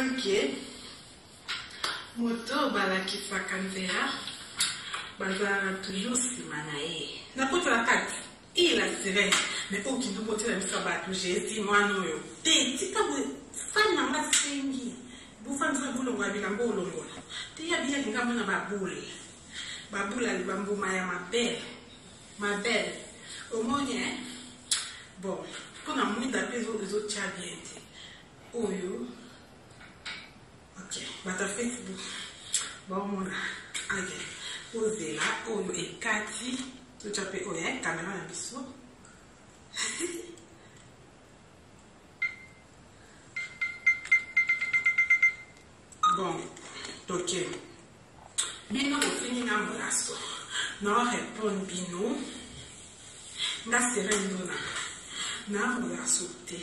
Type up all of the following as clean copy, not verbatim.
Comprendre que moto balakisaka nzela bazalaka toujours nsima na ye. Nakota na kati i la sirène mais oyo kindumba otiela biso ya bato Jesus mwana oyo te tika boye fan na nga sengi bofandisa bolongola bilamba olongola te ya biya alinga amona ba boule ba boule ba mbuma ya mabele ma belle omoni hein bon pona mwinda pe ezotia bien te oyo ok bato ya facebook baomona ok ozela oyo ekati totya mpe oyo eh, kamera na biso. Bon toke bino bofingi nga molaso nao repondre bino nga sirene ndona na molaso te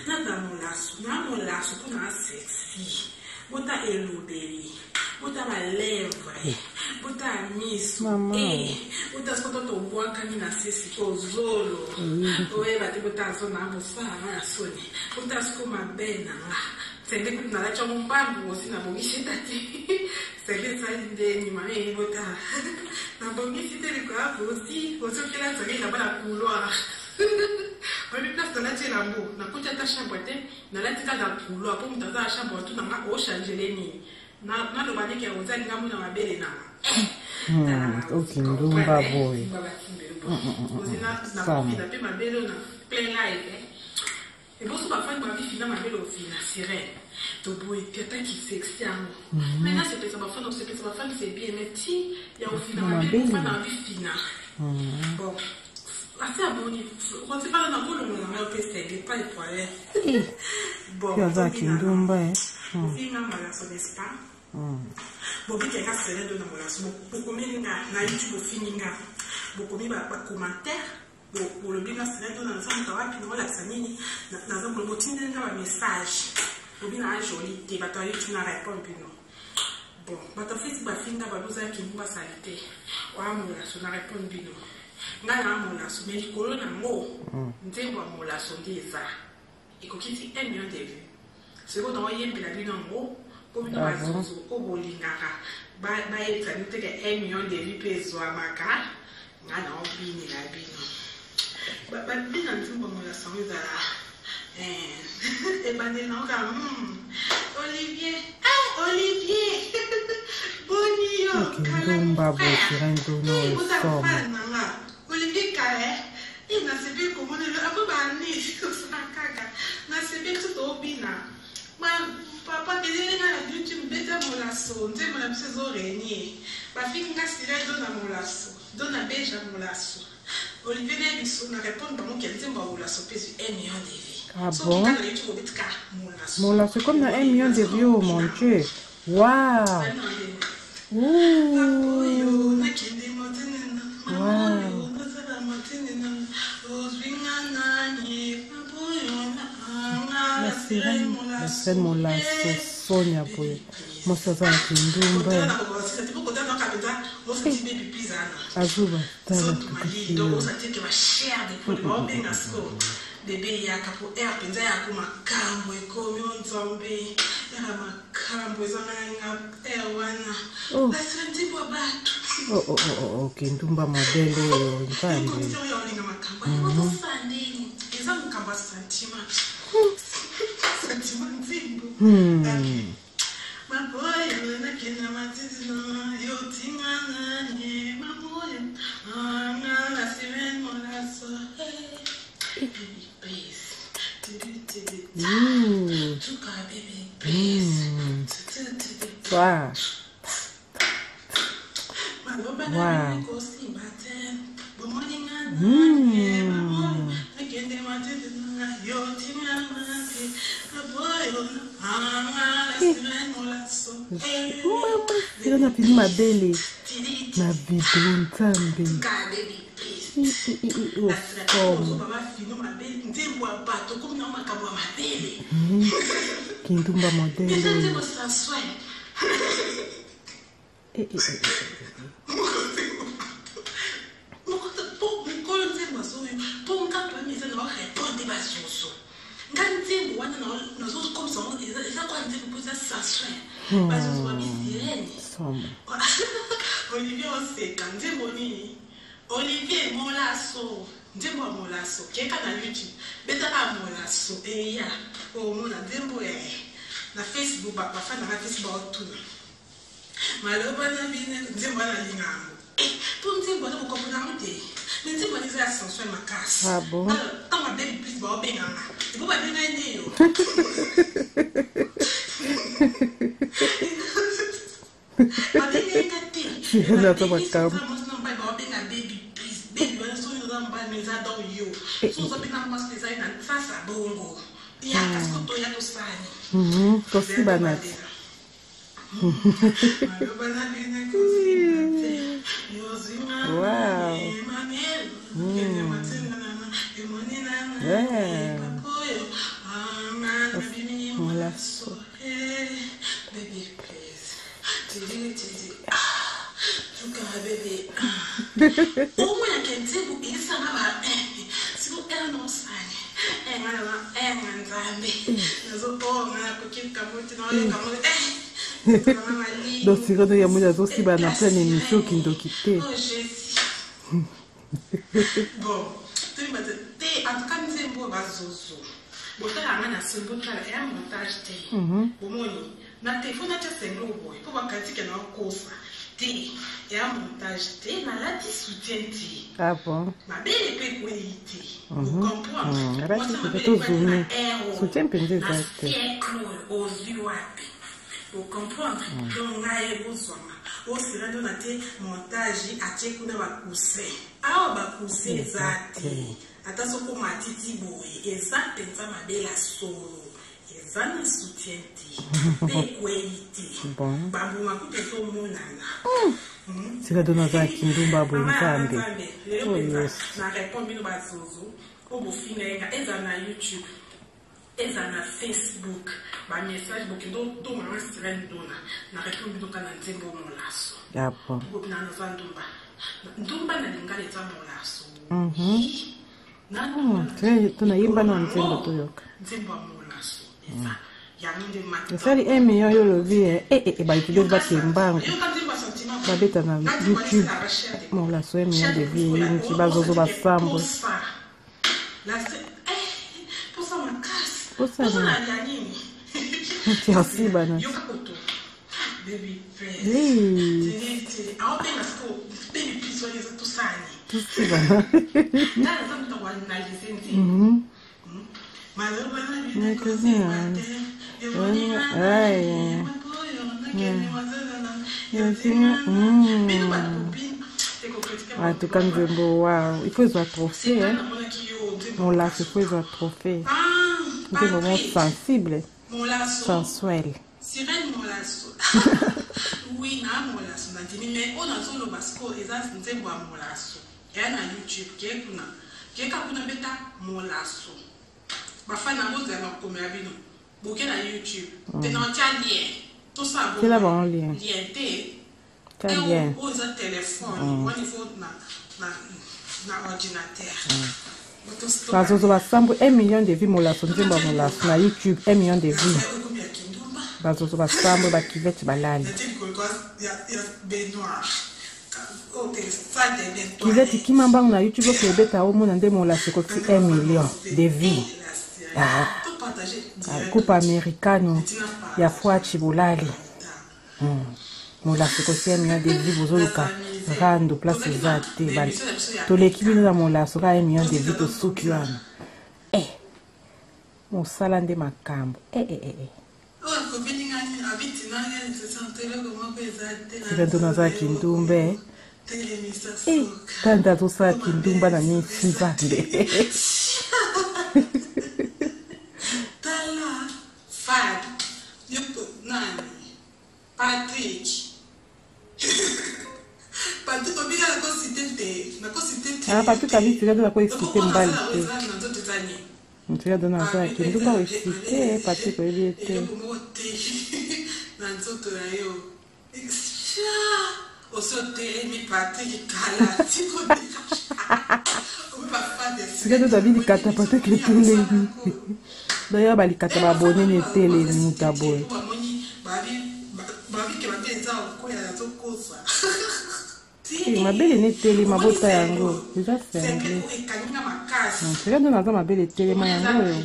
naza molaso na molaso mpo na sexy bota elobeli bota ba lèvre bota miso eh bota sikoto tobwakani na se sikoyo zolo oyeba te bota zolo na bosala nga na soni bota sikoyo mabe na nga Senge kutu nalati yango mbangu osi nabongisi tati senge esali ndeni mama eyi botala nabongisi te likolo ya bosi ozokela senge elamba na couloir oyebi place nalati elambo nakuti ata chambre te nalati kaka na couloir po moto aza na chambre atuna nga ochangele nini naloba ndeke oza alinga mona mabele nanga. Okindumba boye ozi nakofina mpe mabele oyo na plein live. Eboso ba fan ba fina mabe lo fina sirène toboyi te ata ki sexy yango mais na sepelisa ba fan osepelisa ba fan c'est bien mais ti ya ofina mabe fan na bi fina bon asi amoni rosi fana na kolongola na ngai opesa ye pas de problème bon aza kindumba eh ofinga malaso n'est-ce pas bobiki nga sirène do na molaso bokomeli nga na youtube ofingi nga bokomi ba commentaire Bolobi nga sila dona naza moto wapi naolakisa nini naza botindeli nga ba message bobi na joli te bato ya youtube na répondre bino bon bato ya facebook bafinga babi oza kindumba salite oya molaso na répondre bino nga na molaso mais likolo nango nzembo ya molaso nde eza ekokisi 1 million de vues sikoyo naoyembela bino yango mpo bino bazozo oyo bolingaka bayebisa bino teke 1 million de vues mpe ezwamaka. Nga naobinela bino babina nzembo molaso yango ezala ebandeli nango kaka Olivier eh, Olivier boni yo kindumba boye nanga Olivier kala eh nasepeli komona yo apo bani osala kaka nasepeli so toobina papa kelele nga na youtube beta molaso nzembo na biso ezo renier bafingi nga sila do na molaso do na beja molaso Olivier na biso na répondre bango ke nzembo ya molaso mpe ezwi 1 million de vues. Ah soki bon? kaka na youtube obetika molaso. Molaso comme na 1 million de vues, oh mon Dieu. Waouh! Ouh! Wow. La sirène, la sirène molaso, Sonia boye. Mwasi aza na kindumba. Azuba tala tukisi yo. Bebe yaka po air mpenza yako makambo ekomi o nzambe yaka makambo eza nga air wana lasira nzembo ya bato. Oh, oh, oh, oh, kindumba modèle oyo nzambe. Oyo olinga makambo ozosala ndeni eza makambo ya sentiment sentiment nzembo. Maboyo nakenda matiti na yo tinga nanye maboyo anga la sirène molaso baby please tuka baby please. Wow. Maloba na Wow. bino kosimba te bomoni nga nanye maboyo nakende matiti na yo tinga mati maboyo anga la sirène molaso. Mama, sirène afini mabele na video nzambe. Tuka baby please. Osomo. Bafino mabele nzembo ya bato komi na makambo ya mabele Kindumba modèle eza oyo. nzembo sensuel. Eh, eh, eh, Mokolo nzembo azoyo mpo nga problème eza na orépondre bazozo nga nzembo wana nazokomisa yango eza kwa nzembo mpo. sensuel. Bazozo babi sirene. Somo. Olivier oseka nzembo nini? Olivier Molaso nzembo ya Molaso keka na YouTube betaka Molaso eya omona nzembo ya na Facebook bafana na Facebook baotuna maloba na bino nzembo wana alinga yango mpo nzembo wana bokomona yango te me nzembo wana eza ya sensuel makasi. Ah bon? Alors ntango babebi plus baobenganga ebo babenga ye nde yo babenga te. Sirene aza makambo. Mwasi na mobali baobenga baby please baby wana soki oza mobali mais eza donc yo so oza mpe na mwasi eza ye na sasa bongo ya kasi kotoya tosani. Tosibana ti. Wow. Yeah. Molaso. Omonaka nzembo esanga ba siko ere nosani enga nzambe nazoonga nakoki kamoti naoyoka mo. Donc sirene ya moni azosiba na pleine émission, kindoki te. Oh Jésus. Bon, toyeba te te, en tout cas nzembo oyo bazozo botala nga na soni, botala eya montage te. Bomoni na telefone natya senglo boye mpo bakatike na okosa te, eya montage te, nalati soutien te. Ah bon? Mabele mpe ekwei te, ocomprendre? Alati soutien, tozoome soutien mpenza eza te. Siècle oyo ozwi wapi, ocomprendre? Donc ngai bozwama osila ndona te, montage atie kuna bacoussin awa, bacoussin eza te, ata soko matiti boye eza mpenza mabele ya solo, eza na soutien te mpe ekwei te. Bon. Bambuma kutu ezomonana. Sika dona aza ya kindumba boye. Mama ya Nzambe. Nzambe lelo Oh, mpenza yes. na répond bino bazozo oyo bofinga ye nga, eza na YouTube, eza na Facebook, bamessage bokende otomanga Sirene Dona na répond bino kaka na nzembo Molaso. Ah bon? Na naza ndumba, ndumba na lingala eza molaso. Tonayimba na nzembo toyoka. Nzembo ya Molaso eza yango nde. Esali 1 million yo olobi baétudiant bake mbangu Yoka nzembo ya sentiment. babeta na YouTube Molaso, 1 million de vues eyingi, bazozo basambwe. Posa makasi. Posa Posa nini? na ya nini? Tiasibana. Yoka koto baby please. Please. Tili, tili. Aobenga siko baby please wana eza tosani. Tosibana. Nga naza moto koanalyse nzembo. Maloba na bino Nakozina. kosimba te. Emoni Ay. bino bato bobina ekokritika. En tout cas nzembo wow, il faut ezwa trophée hein. Namonaki yo nzembo. Molaso, il faut ezwa trophée. Nzembo mo Patrick sensible, Molaso. sensuel. Sirene Molaso, oui, na Molaso nandimi, mais oyo nazoloba sikoyo eza nzembo ya Molaso, eya na YouTube, ke kuna keka kuna beta Molaso, bafani yango ozala makomela bino boke na YouTube te na otya lien tosala. Tiela bango lien. Lien te. Tia lien. Oyo eza telefone wana, il faut na ordinateur. Bazozo basambwe, 1 million de vues Molaso, nzembo ya Molaso na YouTube, 1 million de vues. Ekomi ya kindumba. Bazozo basambwe, bakivete balali. Natie likolo ya baignoire oyo te, salle de bain. Kivete kima mbangu na YouTube oke ebeta, omona nde Molaso ekokisi 1 million de vues. Ah. Ah, coupe americano ya fwachi bolali. Molaso ekosi 1 million de vues, bozoluka rando place eza te. Toleki bino na Molaso kaka 1 million de vues, tosuki wana. Mosala nde makambo. Eh. Sika nto naza kindumba. Tanda azosala kindumba na misi nzambe. Tala fad yo nani Patrick, Patrick obika nakosite te, nakosite te. Ah, Patrick abi tika nto nakoexcite mobali te. Eza na nzoto eza nini? Tika nto naza kindumba koexcite Patrick, oyebi ye te. Eloko moko te na nzoto na yo osi otelemi Patrik kala tiko. Sika nto tabi likata Patrik etelemi, d'ailleurs balikata babonene etelemi muta boye. Bamoni. Mabele ne etelema, bota yango eza sengle. Sirene Dona aza mabele etelema, yango oyo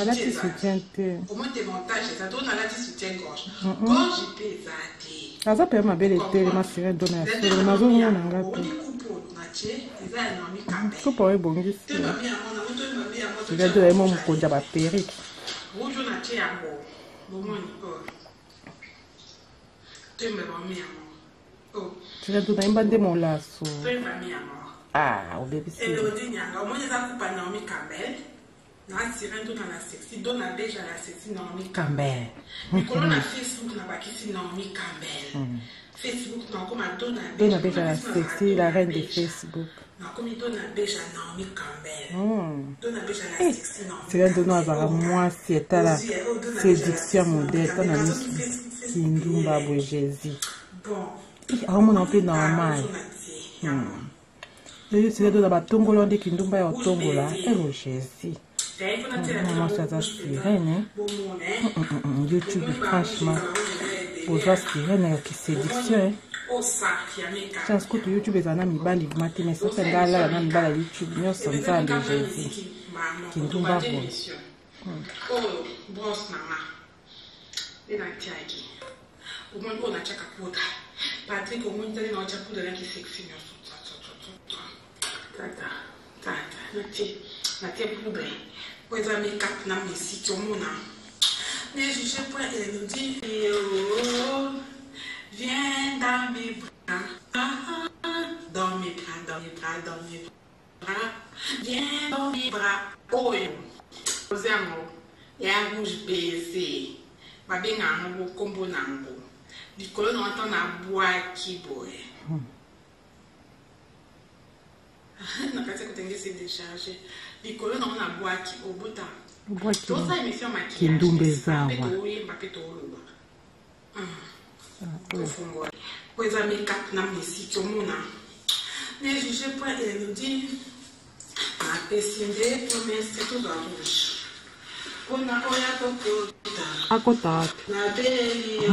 alati soutien te. Aza mpe mabele etelema. Sirene Dona ya solo, nazomona nga te. Kopa oyo ebongisi Sirene Dona ye mo mokonzi ya baperruque. Rouge natie yango, bomoni oyo, toyemba bami yango. Sirene Dona yemba nde molaso. Toyemba mi yango. Ah, obebisi. Elodi Nyanga, omoni eza kupa Naomi Campbell na Sirene Dona la sexy, Dona Beja la sexy, Naomi Campbell. Likolo na Facebook nabakisi Naomi Campbell. Facebook nakoma Dona. Dona Beja la sexy, la reine de Facebook. Nakomi Dona Beja Naomi Campbell, Dona Beja la sexy, Naomi. Sirene Dona azalaka mwasi, etala séduction modèle ta na misu kindumba boye. Jésus, aomona mpe normal. Oyo Sirene Dona batongola nde kindumba ya otongola. Elo Jésus, mwasi aza sirene. YouTube, franchement, bozwa sirene ya kiséduction. Chance kutu YouTube ezala na mibali ma te, mais soki nga alala na mibali ya YouTube nyonso, Nzambe, Jésus, kindumba boye. Oyo brosse na nga nde natiaki. Omoni oyo natiaka poudre, Patrik, omoni tali na otya poudre naki sexy nyonso. Tata tata, natie poudre po eza makeup na mesiki. Omona ne juge point. Elodie, viens dans mes bras, dans mes bras, dans mes bras, dans mes bras, viens dans mes bras. Oyo oza yango ya rouge baiser, babenga yango kombo na yango. Likolo na ata nabwaki boye na kati ya kotenge se décharge. Likolo nango nabwaki obota. Tosala émission maquillage. Kindumba ezawa. Toyemba mpe tooloba, tofungola po eza makeup na mesiki. Omona ne juge point. Elodie, napesi nde promesse, tozwa rouge mpona oya kokota. Akota wapi? Nabeli.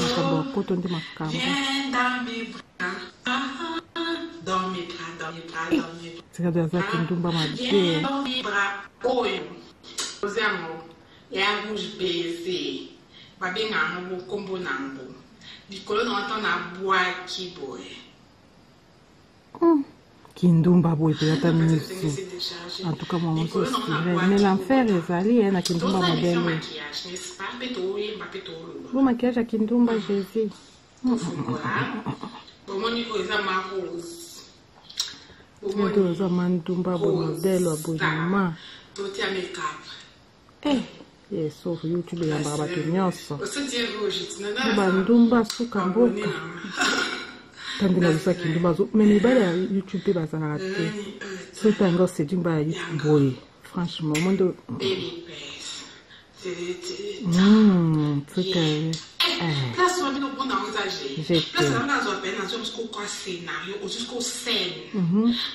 Makambo akoto nde makambo. Viens dans mes bras, dans mes bras, dans mes bras, dans mes bras. Sirene aza kindumba mabe. Viens dans mes bras. Oyo oza yango ya rouge baiser, babenga yango kombo na yango. Likolo na ata nabwaki boye. Kindumba boye mpenza, ata misu. En tout cas, mwa mwasi sirene, mais l'enfer ezali ye na kindumba modèle oyo. Mpe toyemba mpe tooloba. Bo maquillage ya kindumba, Jésus. Bomoni oyo eza ma rose. Oyo eza ma ndumba boye, modèle ya boye, mama. Totia makeup. Eh, ye sauf YouTube eyambaka bato nyonso bandumba suka mboka. Tande nazosa kindumba, mais mibali ya YouTube mpe bazalaka te. Soki yango oséduire mibali ya YouTube boye, franchement, mondo tika. Place wana bino komona yango eza g place wana nazwa pene, nazwa siko kwa scénario, ozwi siko scène.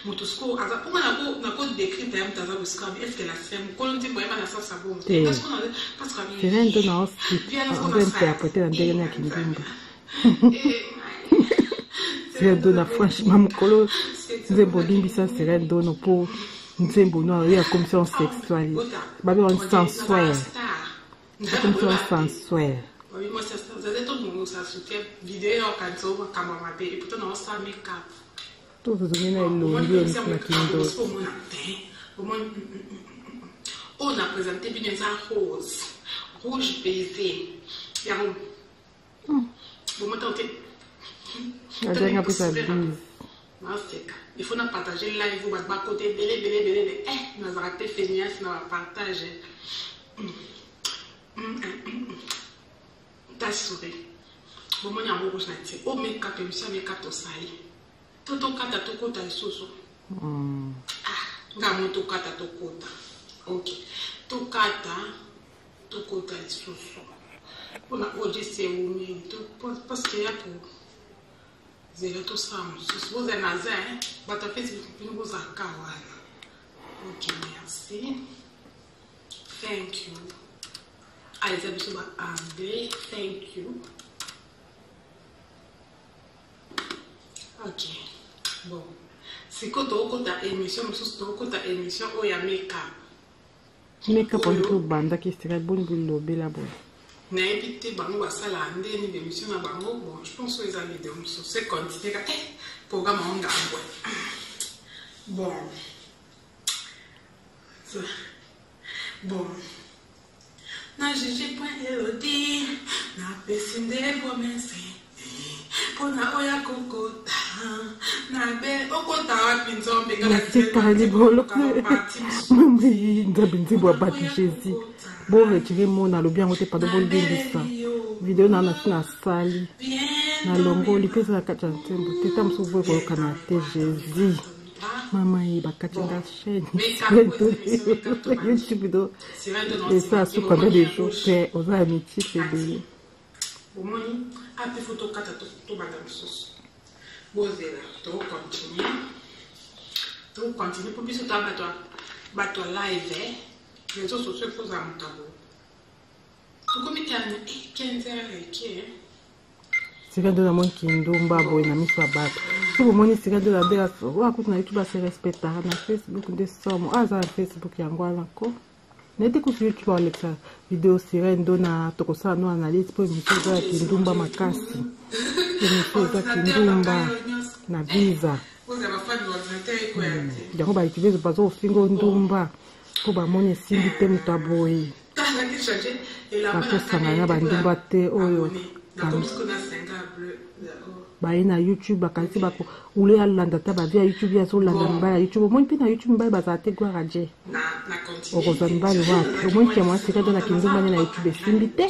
Moto siko aza mponga nako décrire ya moto aza bosika. Est ce que la scène mokolo nzembo oyeba na sasa bongo? Sirene ndo na ozo interpréter na ndenge ya kindumba. Sirene Dona, franchement, mokolo nzembo olimbisa Sirene Dono mpo nzembo no oyo akomisi on sexuel, babe on sensuel, akomisi on sensuel. Zaza tobongisa soutien video yokanisa makambo mabe, et pourtant naosala makeup. Tozozongi na elongi oyo na kindoki. Oyo na présente bino eza rose, rouge baiser yango bomota te. Azenga mpesa bise. Naseka, il faut na partager live, bato bakota ebele ebele ebele. Eh, nazalaka te feniasi na bapartage. Ta souris, bomoni yango rouge na tie o makeup. Émission ya makeup tosali to tokata, tokota lisusu. Ah, nga mo tokata, tokota. Ok, tokata, tokota lisusu mpona oyo jese ewumeli, parce que ya kozela tosala mosusu. Bozala na za bato ya Facebook, bino bozalaka wana. Ok, merci, thank you. Ah, eza biso ba anglais. Thank you. Ok. Bon. Sikoyo tokokota émission mosusu, tokokota émission oyo ya make-up. Make-up wana obandaki sika boni bilobela boye. Nayebi te bango basalaka ndeni bémission na bango. Bon, je pense oyo eza video mosusu. Se continue ka eh, programme yango ngambwe. Bon. Bon. Na juge point elodie napesi nde promese mpona oyo akokota na be okota wapi nzambe. Natikala libolo nzambe nzembo ya bato Jésus. Bo retire mo nalobi yango te, pardon, bolimbisa. Video na nasi nasali, nalongoli mpe eza na kati ya nzembo te. Ta mosusu boye koyokana te. Jésus, mama ye bakati nga chaîne YouTube do esa su combien de jours te. Oza ya mitife ebele. Bomoni ape fo tokata, tobanda mosusu. Bozela, tokontinue, tokontinue mpo biso toa bato ya live. Réseau sociaux ekozala moto abo tokomi 15 heures eke. Sika nde namoni kindumba boye na miso ya bato. So bomoni sika nde nabela oyo akuti na YouTube, ase respectaka. Na Facebook nde somo. Aza na Facebook yango wana ko nayete kutu YouTube aolekisa video. Sirene ndo na tokosala no analyse mpo émission eza ya kindumba makasi. Émission eza kindumba na visa yango. Bayoutubese bazofinga ndumba mpo bamoni esimbi te. Moto aboye bakosangana na bandumba te oyo baye na YouTube. Bakanisi bako ule alanda ta bavie ya YouTube, ye azolanda mibali ya YouTube. Omoni mpe na YouTube mibali bazala te. Gloire a Dieu. Okozwa mibali wapi? Omoni ke mwasi kaka na kindumba nde na YouTube esimbi te.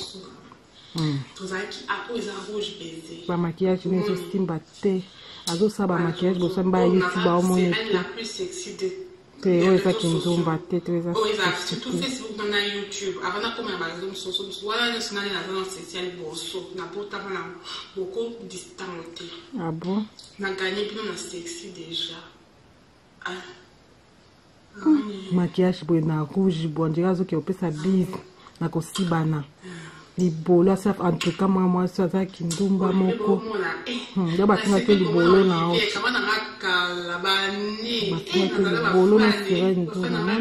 Bamaquillage ne ezosimba te. Azosala bamaquillage, bosala mibali ya YouTube aomoni te. Te, oyo eza kindumba te, to eza surtout Facebook na YouTube. Avant nakoma na bareseau mosusu wana nyonso, nani naza na sesi ya liboso nabotama na boko distango te. Ah bon? Na gagné bino na sexy déjà. Ah. Maquillage boye na rouge boye, ondire azoki opesa bise na kosibana libolo. Asa en tout cas mwa mwasi aza kindumba moko ya bafingaki libolo na yo, bafingaki libolo na sirene ndona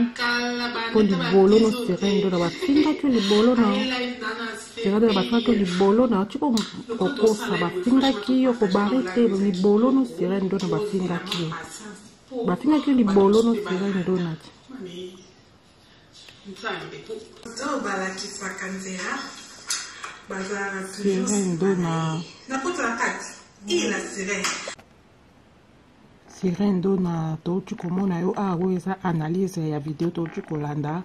mpo libolo no sirene ndona bafingaki libolo na yo. Sirene ndona bafingaki libolo na yo. Tiko kokosa, bafingaki yo kobari te. Libolo no sirene ndona bafingaki yo, bafingaki yo libolo no sirene ndona ti. Nzambe oyo balakisaka nzela bazalaka Sirene ndona. Nakota na kati ila sirene. Sirene ndona, touti komona yo awa. Oyo eza analyse ya video touti kolanda.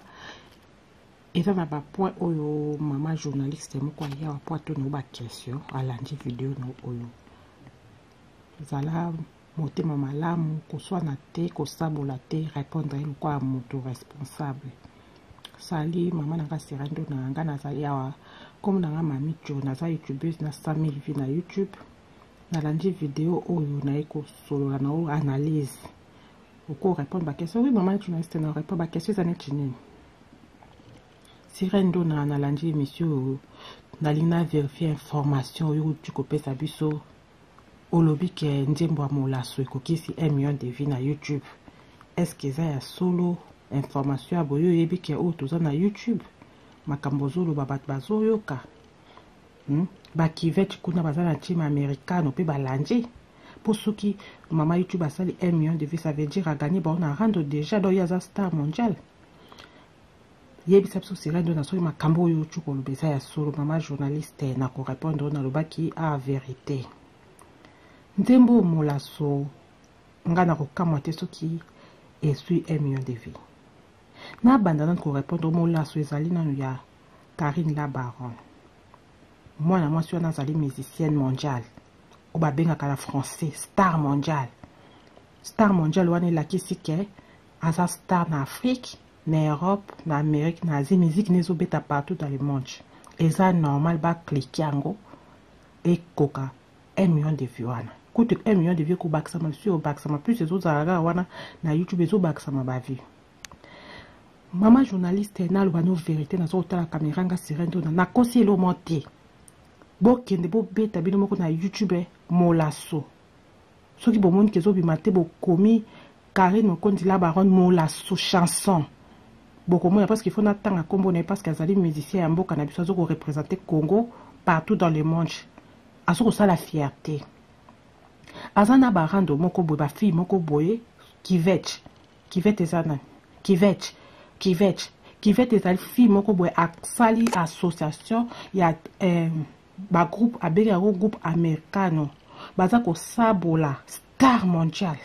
Eza na bapoint oyo mama journaliste moko ayawa po atuna yo baquestion. Alandi video no oyo. Zala motema malamu, koswana te, kosabola te, répondre ye lokola moto responsable. Sali mama na nga Sirene Ndona, nga nazali awa. Nkombo na nga Mami Jo, naza youtubeuse na 100 000 vues na YouTube. Nalandi video oyo, naye kosolola na oyo analyse. Oko répondre baquestion? Oui, mama journaliste, na répondre baquestion. Eza neti nini? Sirene Ndona, nalandi émission oyo, nalingi na vérifie information oyo outi kopesa biso. Olobi ke nzembo ya Molaso ekokisi 1 million de vues na YouTube. Est ce que eza ya solo information ya boye? Oyebi ke oyo toza na YouTube, makambo ozoloba bato bazoyoka, Bakivete kuna baza na ntima americano mpe balandi mpo soki mama YouTube asali 1 million de vues, ça veut dire aganye bango na rando déjà. Donc ye aza star mondial. Yebisa biso Sirene Ndona soki makambo oyo otu koloba eza ya solo. Mama journaliste, na korépondre oyo nalobaki a vérité. Nzembo Molaso, nga na kokamwa te soki esui 1 million de vues. Nabanda nanu korépondre. Molaso ezali nanu ya Karine la Baronne. Mwana mwasi wana azali musicienne mondiale oyo babengaka na français star mondial. Star mondial wana elakisi ke aza star na Afrique, na Europe, na Amérique, na Asie. Musique ne ezobeta partout dans le monde. Eza normal baclique yango ekoka 1 million de vues wana. Kutu 1 million de vues ekobakisama lisusu, ekobakisama plus, ezozala kaka wana na YouTube, ezobakisama bavues. Mama journaliste, naloba no vérité, nazo kotala caméra nga sirène ndona nakosi elo mo te. Bokende bobeta bino moko na YouTube molaso. Soki bomoni ke ezobima te, bokomi Carine Mokonzi la baronne molaso chanson. Bokomona parce qu'il faut natanga kombo na ye parce que azali musicien ya mboka na biso, azo ko représenter Congo partout dans le monde. Azo kosala fierté. Aza na barando moko boye, ba fille moko boye, Kivete. Kivete eza nani? Kivete. Kivete. Kivete ezali fille moko boye asali association ya ba groupe, abengi yango groupe americano. Baza kosabola star mondial.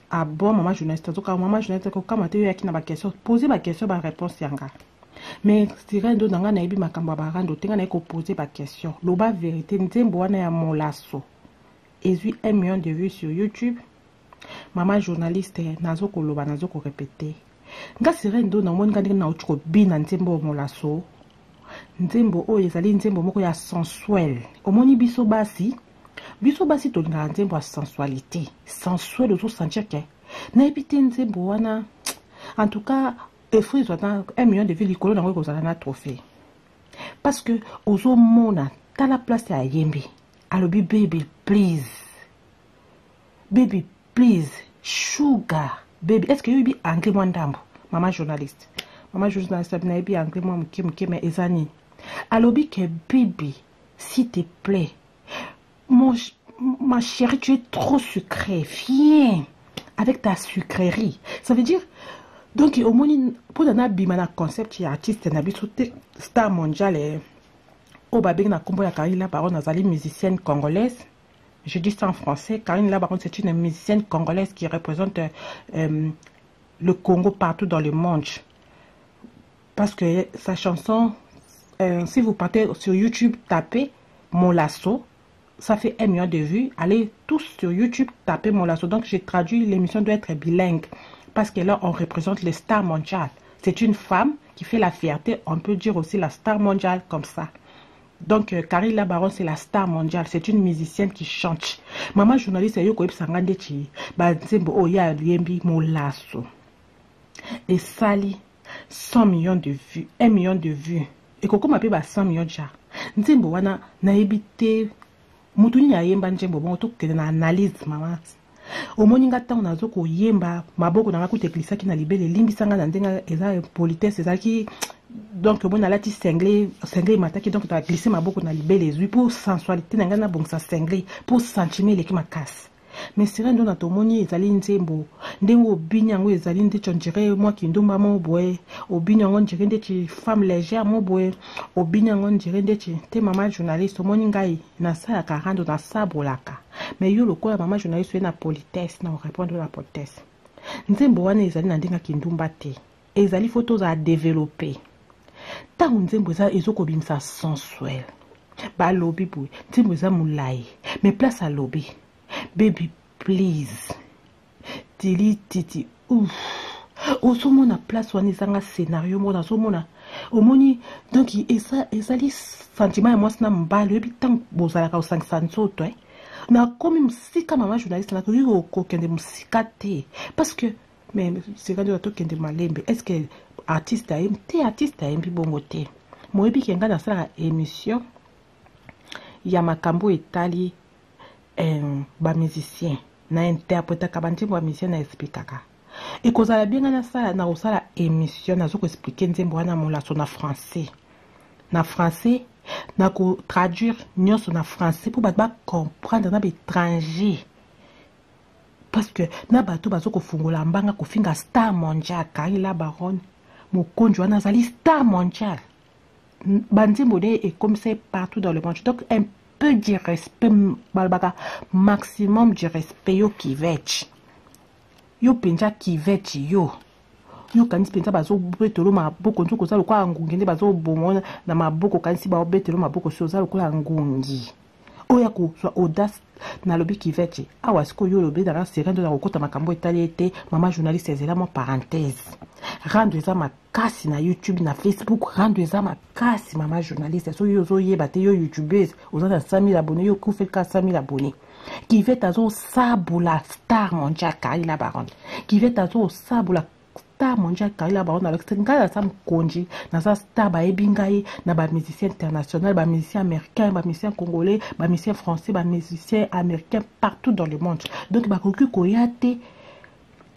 Ah bon, maman journaliste, azoka maman journaliste kokama te yo yaki na ba question, poser ba question ba réponse yanga. Mais sirène ndo nanga nayebi makambo ya barando te, nga naye koposer ba question. Loba vérité, nzembo wana ya molaso ezwi 1 million de vues sur YouTube. Maman journaliste, nazo koloba, nazo ko répéter. Nga sirène ndo namoni nga ndenge nauti kobina nzembo ya molaso. Nzembo oyo ezali nzembo moko ya sensuel. Omoni biso basi, biso basi tolingaka nzembo ya sensualité. Sensuel ozo sentir ke nayebi te nzembo wana. En tout cas, efri ezwa na 1 million de vues likolo nango ekozala na trophée. Parce que ozomona tala place ya yembi. Alobi baby please. Baby please, sugar baby. Est-ce que yoyebi anglais mwa ndambo? Mama journaliste. Mama journaliste nayebi anglais mwa moke moke mais eza nini? Alobi ke baby, s'il te plaît. Mon, ma chérie, tu es trop sucrée. Viens avec ta sucrerie. Ça veut dire, donc, au moins, pour donner un concept, il y a artiste, na biso te, star mondial, oyo babengi na kombo ya Karine La Baronne, azali musicienne congolaise. Je dis ça en français. Karine La Baronne, c'est une musicienne congolaise qui représente le Congo partout dans le monde. Parce que sa chanson, si vous partez sur YouTube, tapez Molaso, ça fait 1 million de vues. Allez tous sur YouTube, tapez Molaso. Donc, j'ai traduit, l'émission doit être bilingue. Parce que là, on représente les stars mondiales. C'est une femme qui fait la fierté. On peut dire aussi la star mondiale comme ça. Donc, Karine La Baronne, c'est la star mondiale. C'est une musicienne qui chante. Maman journaliste, yo koyebisa nga ndeti, ba nzembo oyo ya yembi Molaso. Et sali 100 millions de vues, 1 million de vues. Et kokoma pe ba 100 millions déjà. Nzembo wana nayebi te mutu nini ayemba nzembo bongo tokende na analyse mama. Omoni nga ntango nazo koyemba maboko na nga kuta eglisaki na libele, elimbisa nga na ndenge eza politesse ezalaki. Donc omoni alati singlet, singlet emataki, donc na glisse maboko na libele ezwi pour sensualité na ngai nabongisa singlet pour sentiment eleki makasi. Mais sirène ndo na tomoni ezali nzembo ndenge obini yango ezali ndeti on dirait mwa kindumba mo boye, obini yango on dirait ndeti femme légère mo boye, obini yango on dirait ndeti te. Mama journaliste, omoni ngai nasalaka rando, nasabolaka, mais yo lokola mama journaliste oye na politesse, na répondre na politesse. Nzembo wana ezali na ndenge ya kindumba te, ezali faut tozala développer. Ntango nzembo eza ezokobimisa sensuel, balobi boye nzembo eza molai, mais place alobi baby please tili titi ouf, ozomona place wana ezanga scénario moko nazomona. Omoni donc ezali sentiment ya mwasi na mobali. Oyebi ntango bozalaka kosangisa nzoto, nakomi mosika. Mama journaliste, nakoki kokende mosika te parce que mais sika nde tokende malembe. Est ce que artiste ayembi te? Artiste ayembi bongo te. Moyebi ke ngai nasalaka émission ya makambo etali bamusicien, na interprétaka banzembo ya musicien, na expliquaka. Ekozala bien ngai nasala na kosala émission, nazo koexpliquer nzembo wana molaso na français, na français na kotraduire nyonso na français mpo bato bacomprendre na baétranger, parce que na bato bazo kofungola mbanga kofinga star mondial Karine La Baronne mokonzi wana azali star mondial. Banzembo nde ekomisa ye partout dans le monde. Donc un peu du respect, balobaka maximum du respect. Yo kivete, yo mpenza kivete, yo yokanisi mpenza bazobetelo maboko, nzoka oza lokola ngungi nde bazobongo na maboko. Kanisi baobetelo maboko si oza lokola ngungi oyo ya kozwa audace. Nalobi kivete awa sikoyo yo olobi nanga sirène na kokota makambo etali ye te. Mama journaliste, ezela mwa parenthèse. Rando eza makasi na YouTube, na Facebook, rando eza makasi. Mama journaliste, soki yo ozoyeba te, yo youtubeuse oza na 100 000 abonnés, yo okufeli ka 100 000 abonnés. Kivete azosabola star mondial Karine La Baronne. Kivete azosabola. Star mondial Karine La Baronne alakisi ngai naza mokonzi, naza star, bayebi ngai na ba musicien international, ba musicien américain, ba musicien congolais, ba musicien français, ba musicien américain partout dans le monde. Donc bakoki koya te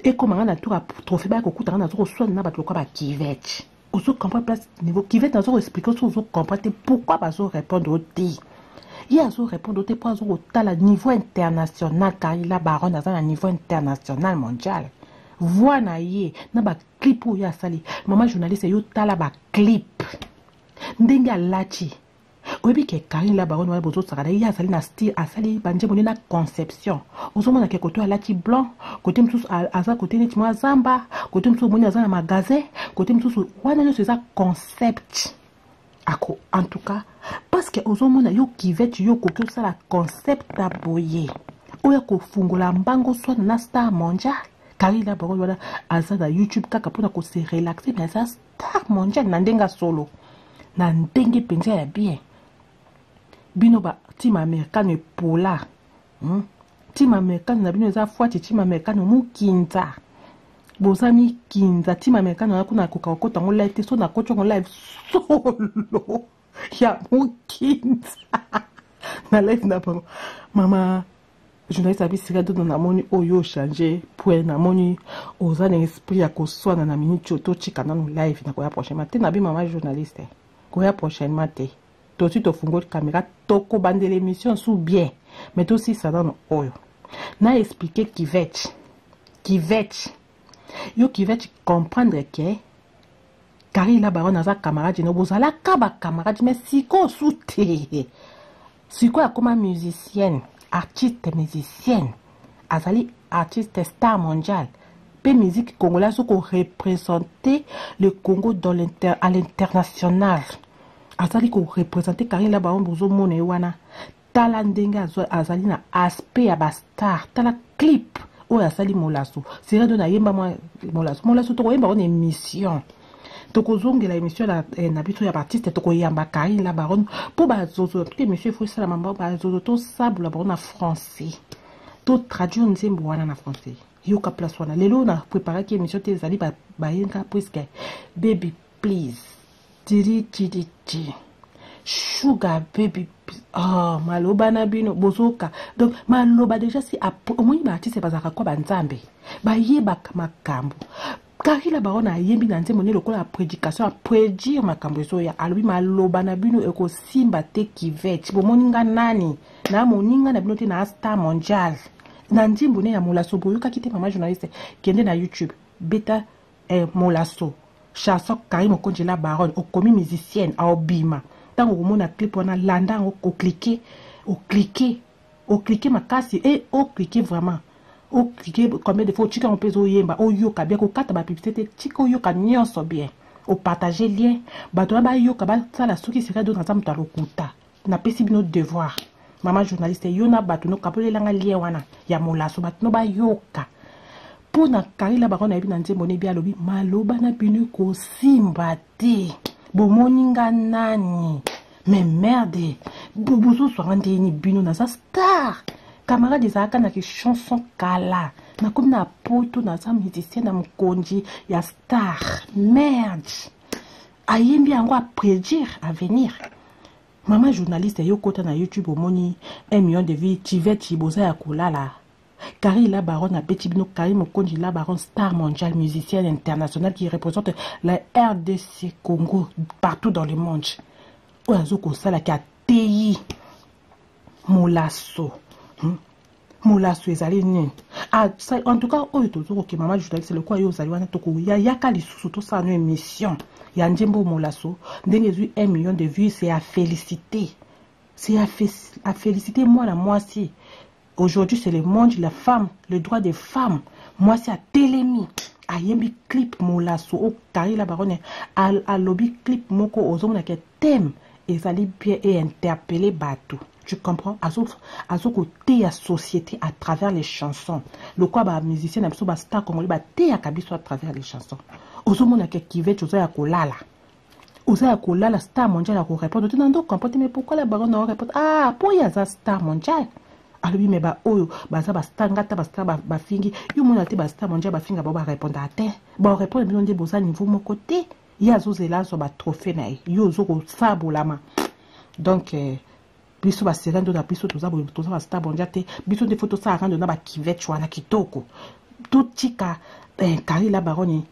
ekoma ngai na tour ya trophée, baya kokuta ngai nazo koswana na bato lokola ba Kivete. Ozo comprendre place niveau Kivete nazo koexplike oso ozo comprendre te pourquoi bazo répondre o te. Ye azo répondre te mpo azo kotala niveau international. Karine La Baronne aza na niveau international mondial. Voix na ye na ba clip oyo asali, mama journaliste, yo tala ba clip ndenge alati, oyebi ke Karine La Baronne wana bozosaka na ye, azali na style, asali banzembo nde na conception. Ozomona ke kote alati blanc, kote mosusu aza kote neti mwa zamba, kote mosusu omoni aza na magasin, kote mosusu wana nyonso eza concept ako. En tout cas, parce que ozomona yo Kivete, yo okoki osala concept ya boye oyo kofungola mbango swana na star mondial Karine La Baronne wana aza na YouTube kaka mpona kose relaxer, mais aza star mondial na ndenge ya solo, na ndenge mpenza ya bien. Bino ba team americano epola, Team americano na bino eza fwati, team americano mukinza, boza mikinza. Team americano wana kuna akoka kokota yango live te, so nakoti yango live solo ya mokinza na live na bango. Mama journaliste abisika dodo, namoni oyo ochange point, namoni oza na esprit ya koswana na minute oyo, totika nanu live na koya prochainement te. Nabi mama journaliste, koya prochainement te, tosi tofungoli caméra, tokobandela émission sous bien, mais tosisa nanu oyo na expliquer Kivete. Kivete, yo Kivete, comprendre ke Karine La Baronne aza camarade no, bozalaka ba camarade, mais sikoyo su te. Sikoyo akoma musicienne, artiste musicienne, azali artiste star mondial mpe musique congolais, azo koreprésente le Congo dans l'inter, à l'international, azali koreprésente. Karine La Baronne, bozomona ye wana, tala ndenge azali na aspect ya bastar. Tala clip oyo asali molaso sera do nayemba mwa molaso. Molaso tokoyemba wana émission, tokozongela émission na biso ya baartiste, tokoyamba Karine La Baronne mpo bazozo te. Émission efo esalama mbo bazozo tosabola bango na français, totraduire nzembo wana na français. Yoka place wana, lelo na préparaki émission te, ezali bayenga puisque baby please tiri tiri ti sugar baby. Oh, maloba na bino bozoka. Donc maloba déjà si omoni baartiste bazalaka kwa banzambe, bayebaka makambo. Karine La Baronne ayembi na nzembo nde lokola ya prédication, aprédire makambo ezoya. Alobi maloba na bino ekosimba te. Kivete, bomoni nga nani na moninga na bino te, na star mondial na nzembo ne ya molaso boyokaki te. Mama journaliste, kende na YouTube, beta molaso chanson Karine Mokonzi La Baronne okomi musicienne, aobima. Ntango okomona clip wana, landa yango, oklike, oklike, oklike makasi e oklike vraiment, oklike combien de fois, otika yango mpe ezoyemba, oyoka bien, kokata bapublicité te, tika oyoka nyonso bien, opartage lien, bato wana bayoka, basala. Soki sika do naza moto ya lokuta, napesi bino devoir. Mama journaliste, yo na bato nokabolelanga lien wana ya molaso, bato no bayoka mpo na Karine La Baronne nayebi na nzembo nebi alobi maloba na bino ekosimba te, bomoni nga nani? Mais merde, bozoswanga ndeni bino? Naza star, camarade ezalaka na chanson kala, nakomi na poto, naza musicien na mokonzi ya star. Merde, ayembi yango aprédire avenir. Mama journaliste, yo kota na YouTube, omoni 1 million de vues. Tiveti, boza ya kolala. Karine La Baronne abeti bino. Karine Mokonzi La Baronne, star mondiale, musicienne internationale qui représente la RDC Congo partout dans le monde, oyo azokosalaki ateyi molaso, Molaso ezali nini? Ah, en tout cas oyo tozokoke. Mama journaliste, lokola yo ozali wana, tokoya yaka lisusu tosala no émission ya nzembo molaso ndenge ezwi 1 million de vues. C'est à féliciter, c'est à féliciter mwana mwasi. Aujourd'hui c'est le monde, la femme, le droit des femmes. Mwasi atelemi, ayembi clip molaso o Karine La Baronne alobi clip moko ozomonaka thème ezali bien et interpeller bato, tu comprends? Azo koteya société à travers les chansons, lokola bamusicien na biso, bastar congolais bateyaka biso à travers les chansons. Ozomonaka Kivete oza ya kolala, oza ya kolala. Star mondial ya korépondre te na ndo comprendre te. Mais pourquoi La Baronne na orépondre? Ah, mpo ye aza star mondial. Alobi me baoyo baza bastar, nga ata bastar bafingi yo mona te, bastar mondial bafinga bao barépondaka te, baorépondre bino nde boza niveau moko te. Ye azozela azwa batrophée na ye, yo ozo kosabolama. Donc biso basera ndo na biso toza boye, toza bastar mondial te. Biso nde fo tosala rando na bakivete wana kitoko, totika Karine la Baronne.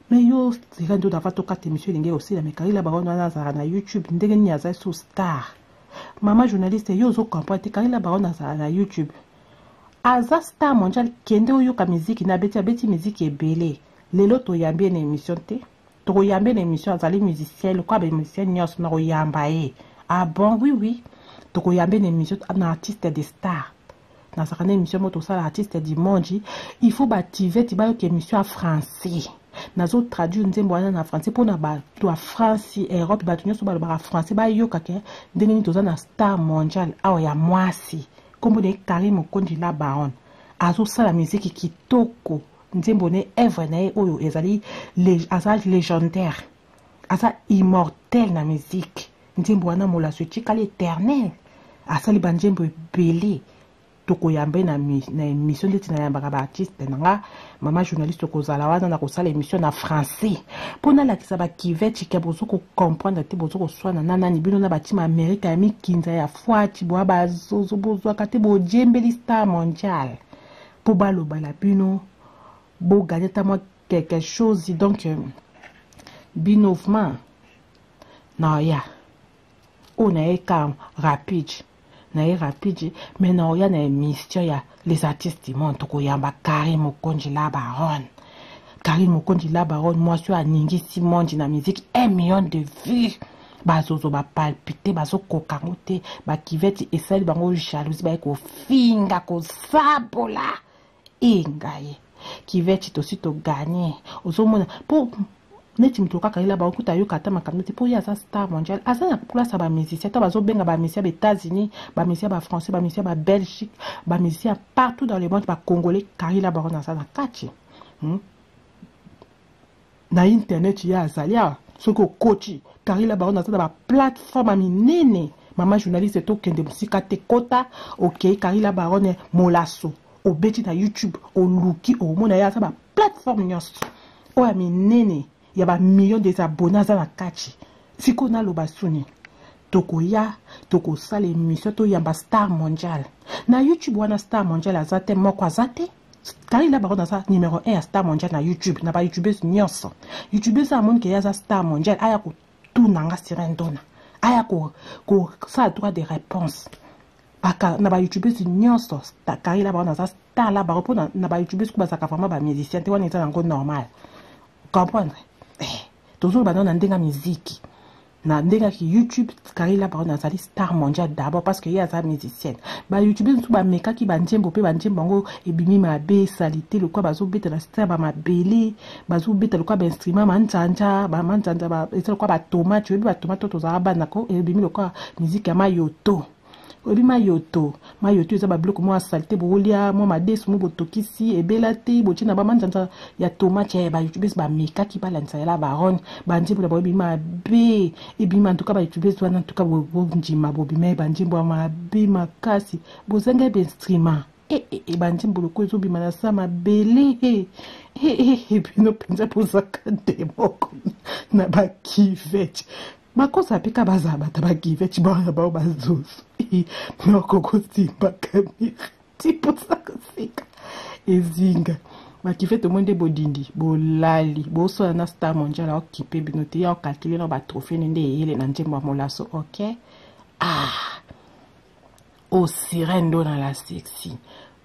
Mais yo sera ndo nava tokata émission elingi osila. Mais Karine la Baronne wana azalaka na YouTube ndenge nini? Aza so star. Mama journaliste, yo ozo comprendre te. Karine la Baronne azala na YouTube, aza star mondial. Kende oyoka miziki na abeti, abeti miziki ebele. Lelo toyambi ye na émission te, tokoyambi ye na émission. Azali musicien lokola bamusicien nyonso, na koyamba ye. Ah bon, oui, tokoyambi ye na émission na Artiste de Star. Nazalaka na émission moko tosala, Artiste du Monde. Il faut bativeti bayoka émission ya français. Nazotraduire nzembo wana na français mpona bato ya France, Europe, bato nyonso balobaka français bayoka ke ndenge nini toza na star mondial awa ya mwasi, nkombo na ye Karine Mokonzi la Baronne. Azosala miziki kitoko, nzembo na ye, œuvre na ye oyo ezali, aza légendaire, aza immortel na musique. Nzembo wana Molaso etikali éternel. Asali banzembo ebele. Tokoyamba ye na émission ndeti nayambaka baartiste na nga. Mama journaliste, okozala wana na kosala émission na français mpo nalakisa bakivete ke bozo kocomprendre te. Bozo koswana na nani? Bino na batima Amerika ya mikinza ya fwati, boya bazozo, bozwaka te. Bojembeli star mondial mpo baloba na bino boganye ata mwa quelque chose. Donc bino vraiment na ya oyo na ye ka rapide, na ye rapide, mais na oya na émission ya Les Artistes du Monde, tokoyamba Karine Mokonzi la Baronne. Karine Mokonzi la Baronne, mwasi oyo aningisi monde na musique, 1 million de vues. Bazozo bapalpite, bazokoka yango te. Bakiveti esali bango jalousie, baye kofinga, kosabola. E ngai kiveti, tosi toganye. Ozomona mpo neti moto kaka yela bango kuta ayoka ata makambo te, mpo ye aza star mondial, aza na place ya bamusicien. Ata bazobenga bamusicien ba États-Unis, bamusicien bafrançais, bamusicien babelgique, bamusicien partout dans le monde, bacongolais, Karine la Baronne aza na kati. Na internet ye azali awa. Soki okoti Karine la Baronne aza na baplateforme ya minene. Mama journaliste, tokende mosika te, kota okei Karine la Baronne Molaso, obeti na YouTube, oluki, omona ye aza baplateforme nyonso oyo ya minene ya bamillion des abonnés, aza na kati. Sikoyo naloba suni, tokoya tokosala émission, toyamba star mondial na YouTube wana. Star mondial aza te, moko aza te. Karine la Baronne aza numéro 1 ya star mondial na YouTube. Na bayoutubeuse nyonso, youtubeuse amoni ke ye aza star mondial, aya kotuna nga Sirène Dona, aya kosala droit de réponse. Na bayoutubeuse nyonso, Karine la Baronne aza star la Baronne, mpo na bayoutubeuse ku bazalaka vraiment bamusicien te, wana eza nango normal, comprendre. Tozoloba nano na ndenge ya miziki, na ndenge yaki YouTube. Karine la Baronne azali star mondial d'abord parce que ye aza musicienne. Bayoutube mosusu bamekaki banzembo mpe banzembo yango ebimi mabe, esali te. Lokola bazobeta na star bamabele, bazobeta lokola bainstrument manzanja, bamanzanja eza lokola batomate. Oyebi batomate oyo tozala bana ko, ebimi lokola miziki ya mayoto. Oyebi mayoto? Mayoto eza babiloko mwa saleté, bokolia mwa madesu mo botokisi ebela te, botie na bamanzanza ya tomate. Ya bayoutubes bamekaki balandisa ya la Baronne, banzembo na bango ebimi mabe, ebimi. Antuka bayoutubes wana, antuka bondima, bobima banzembo ya mabe makasi, bozangi bainstrument. E banzembo lokola ezobima na sa mabele. Bino mpenza bozaka nde moko na bakivete, bakosa mpe ka bazala bato bakiveti bana bao bazozo noko kosimba kamera ti mposa koseka ezinga bakivete. Omoi nde bodindi, bolali, bosala na star mondial, aokipe bino te, ya okalkule na batrophée nde eyele na nzembo ya Molaso. Ok, ah o Sirène ndo na la sexy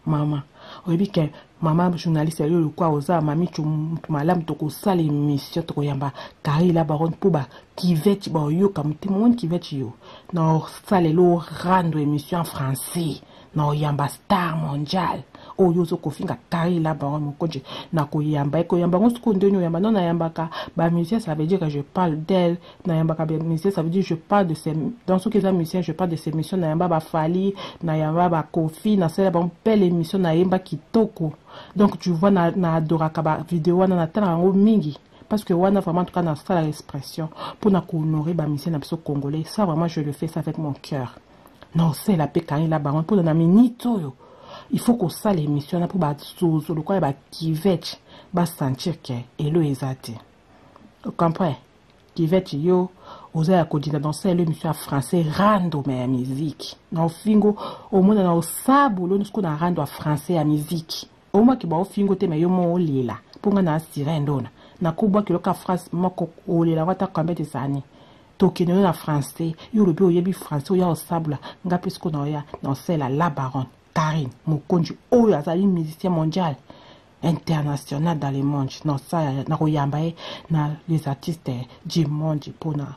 mama. Oyebi ke mama journaliste, yo lokwa oza mami mutu malamu, tokosala émission, tokoyamba Karine la Baronne mpo bakivete baoyoka motema. Omoni kivete yo na osalela orendre émission en français na oyamba star mondial oyo ozo kofinga, Karine la Baronne Mokonzi. Na koyamba ye, koyamba yango sikoyo ndeni oyamba non, nayambaka bamusicien, ça veut dire que je parle d'elle. Nayambaka bamusicien, ça veut dire je parle de ces, dans soki eza musicien, je parle de ces missions. Nayamba bafali, nayamba bakofi, nasala bango belle émission, nayemba kitoko. Donc tu vois, na adoraka bavideo wana, natalaka yango mingi parce que wana vraiment, en tout cas, nasala expression mpona kohonorer bamusicien na biso congolais. Ça vraiment, je le fais ça avec mon cœur. Naosala mpe Karine la Baronne mpona na minute oyo. Il faut kosala émission wana mpo bazozo lokola bakivete basentir ke elo eza te. Ocomprend? Kivete, yo oza ya kodinda dans sala émission ya français rando me ya musique na ofingo omona na osabulo siko na rando ya français ya musique omaki baofingo te me yo mo olela mpo nga na asire ndona nakobwaki loka phrase moko olela yango ata combien des années tokende yo na français yo olobi oyebi français oya osabula nga mpe siko na oya na osala la baronne Karine Mokonzi oyo azali musicien mondial international dans le monde na osala na koyamba ye na les artistes du monde mpona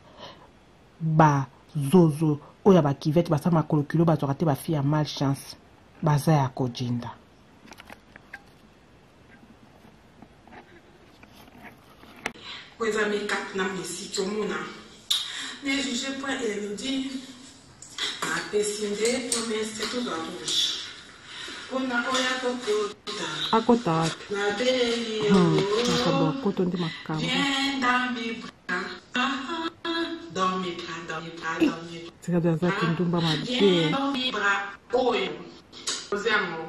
bazozo oyo ya bakivete basala makolo kilo bazwaka te bafille ya malchance baza ya kojinda. Oyo eza makeup na misiki omona ne juge point elodi napesi nde promese tozwa rouge mpona oyo akokota akota wapi? Nabeli Makambo akoto nde makambo. Viens dans mes bras, dans mes bras, dans mes bras, dans mes bras. Tika aza kindumba mabe. Viens dans mes bras. Oyo oza yango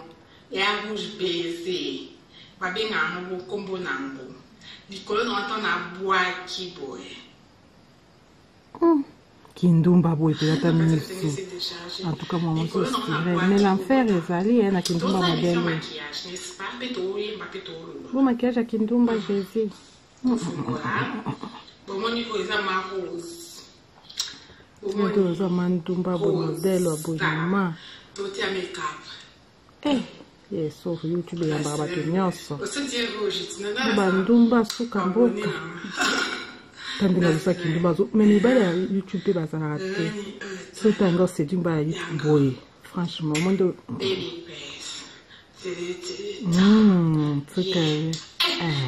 ya rouge baiser babenga yango nkombo na yango likolo na wata nabwaki boye. Kindumba boye mpenza ata misu. En tout cas, mama Likolo na sirene nabwaki mais l'enfer ezali ye na kindumba toza émission modele. Maquillage, n'est-ce pas? Mpe toyemba mpe toloba. Bo maquillage ya kindumba, Jésus. Tofungola bomoni oyo eza ma rose. Nde oza mandumba boye modele ya boye mama. Totia makeup. Eh, ye sauf YouTube eyambaka bato nyonso. Osotie rouge. Po bandumba suka mboka ta ndenge azosa kindumba azo mais mibali ya YouTube mpe bazalaka te soki tanga oséduire mibali ya YouTube boye franchement mondo. Tika ye.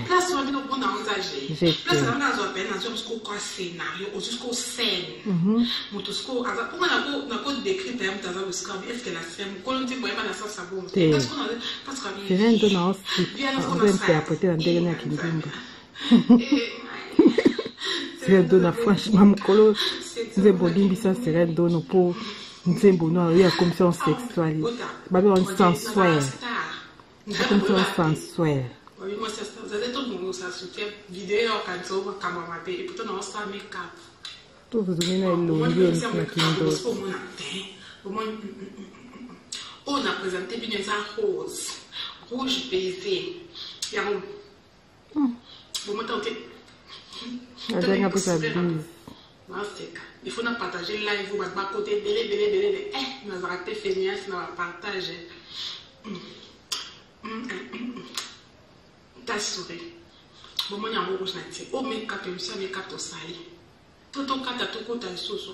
Place wana bino komona yango eza ge. J'étais. Place wana nazwa pene nazwa siko kwa scénario ozwi siko scène moto siko aza mponga nako décrit ya moto aza bosika est ce que la scène mokolo nzembo oyeba na sasa bongo. Te. Parce que Sirene ndo na ozointerprete na ndenge na ya kindumba. Sirene Dona, franchement, mokolo nzembo olimbisa Sirene Dono mpo nzembo no oyo akomisa on sexuali babe on sensuel akomisa on sensuel. Zaza tobongosa soutien video ya okanisa makambo ya mabe epuis naosala makeup. Tozozongi na elongi oyo na kindoki. Oyo na présente bino eza rose rouge baiser yango bomota te. Azanga mposa bise. Naseka, il faut na partager live oyo bato bakota ebele ebele ebele. Eh, nazalaka te fenias na bapartage tasure. Bomoni yango rouge na tie o makeup émission ya makeup tosali to tokata tokota lisusu.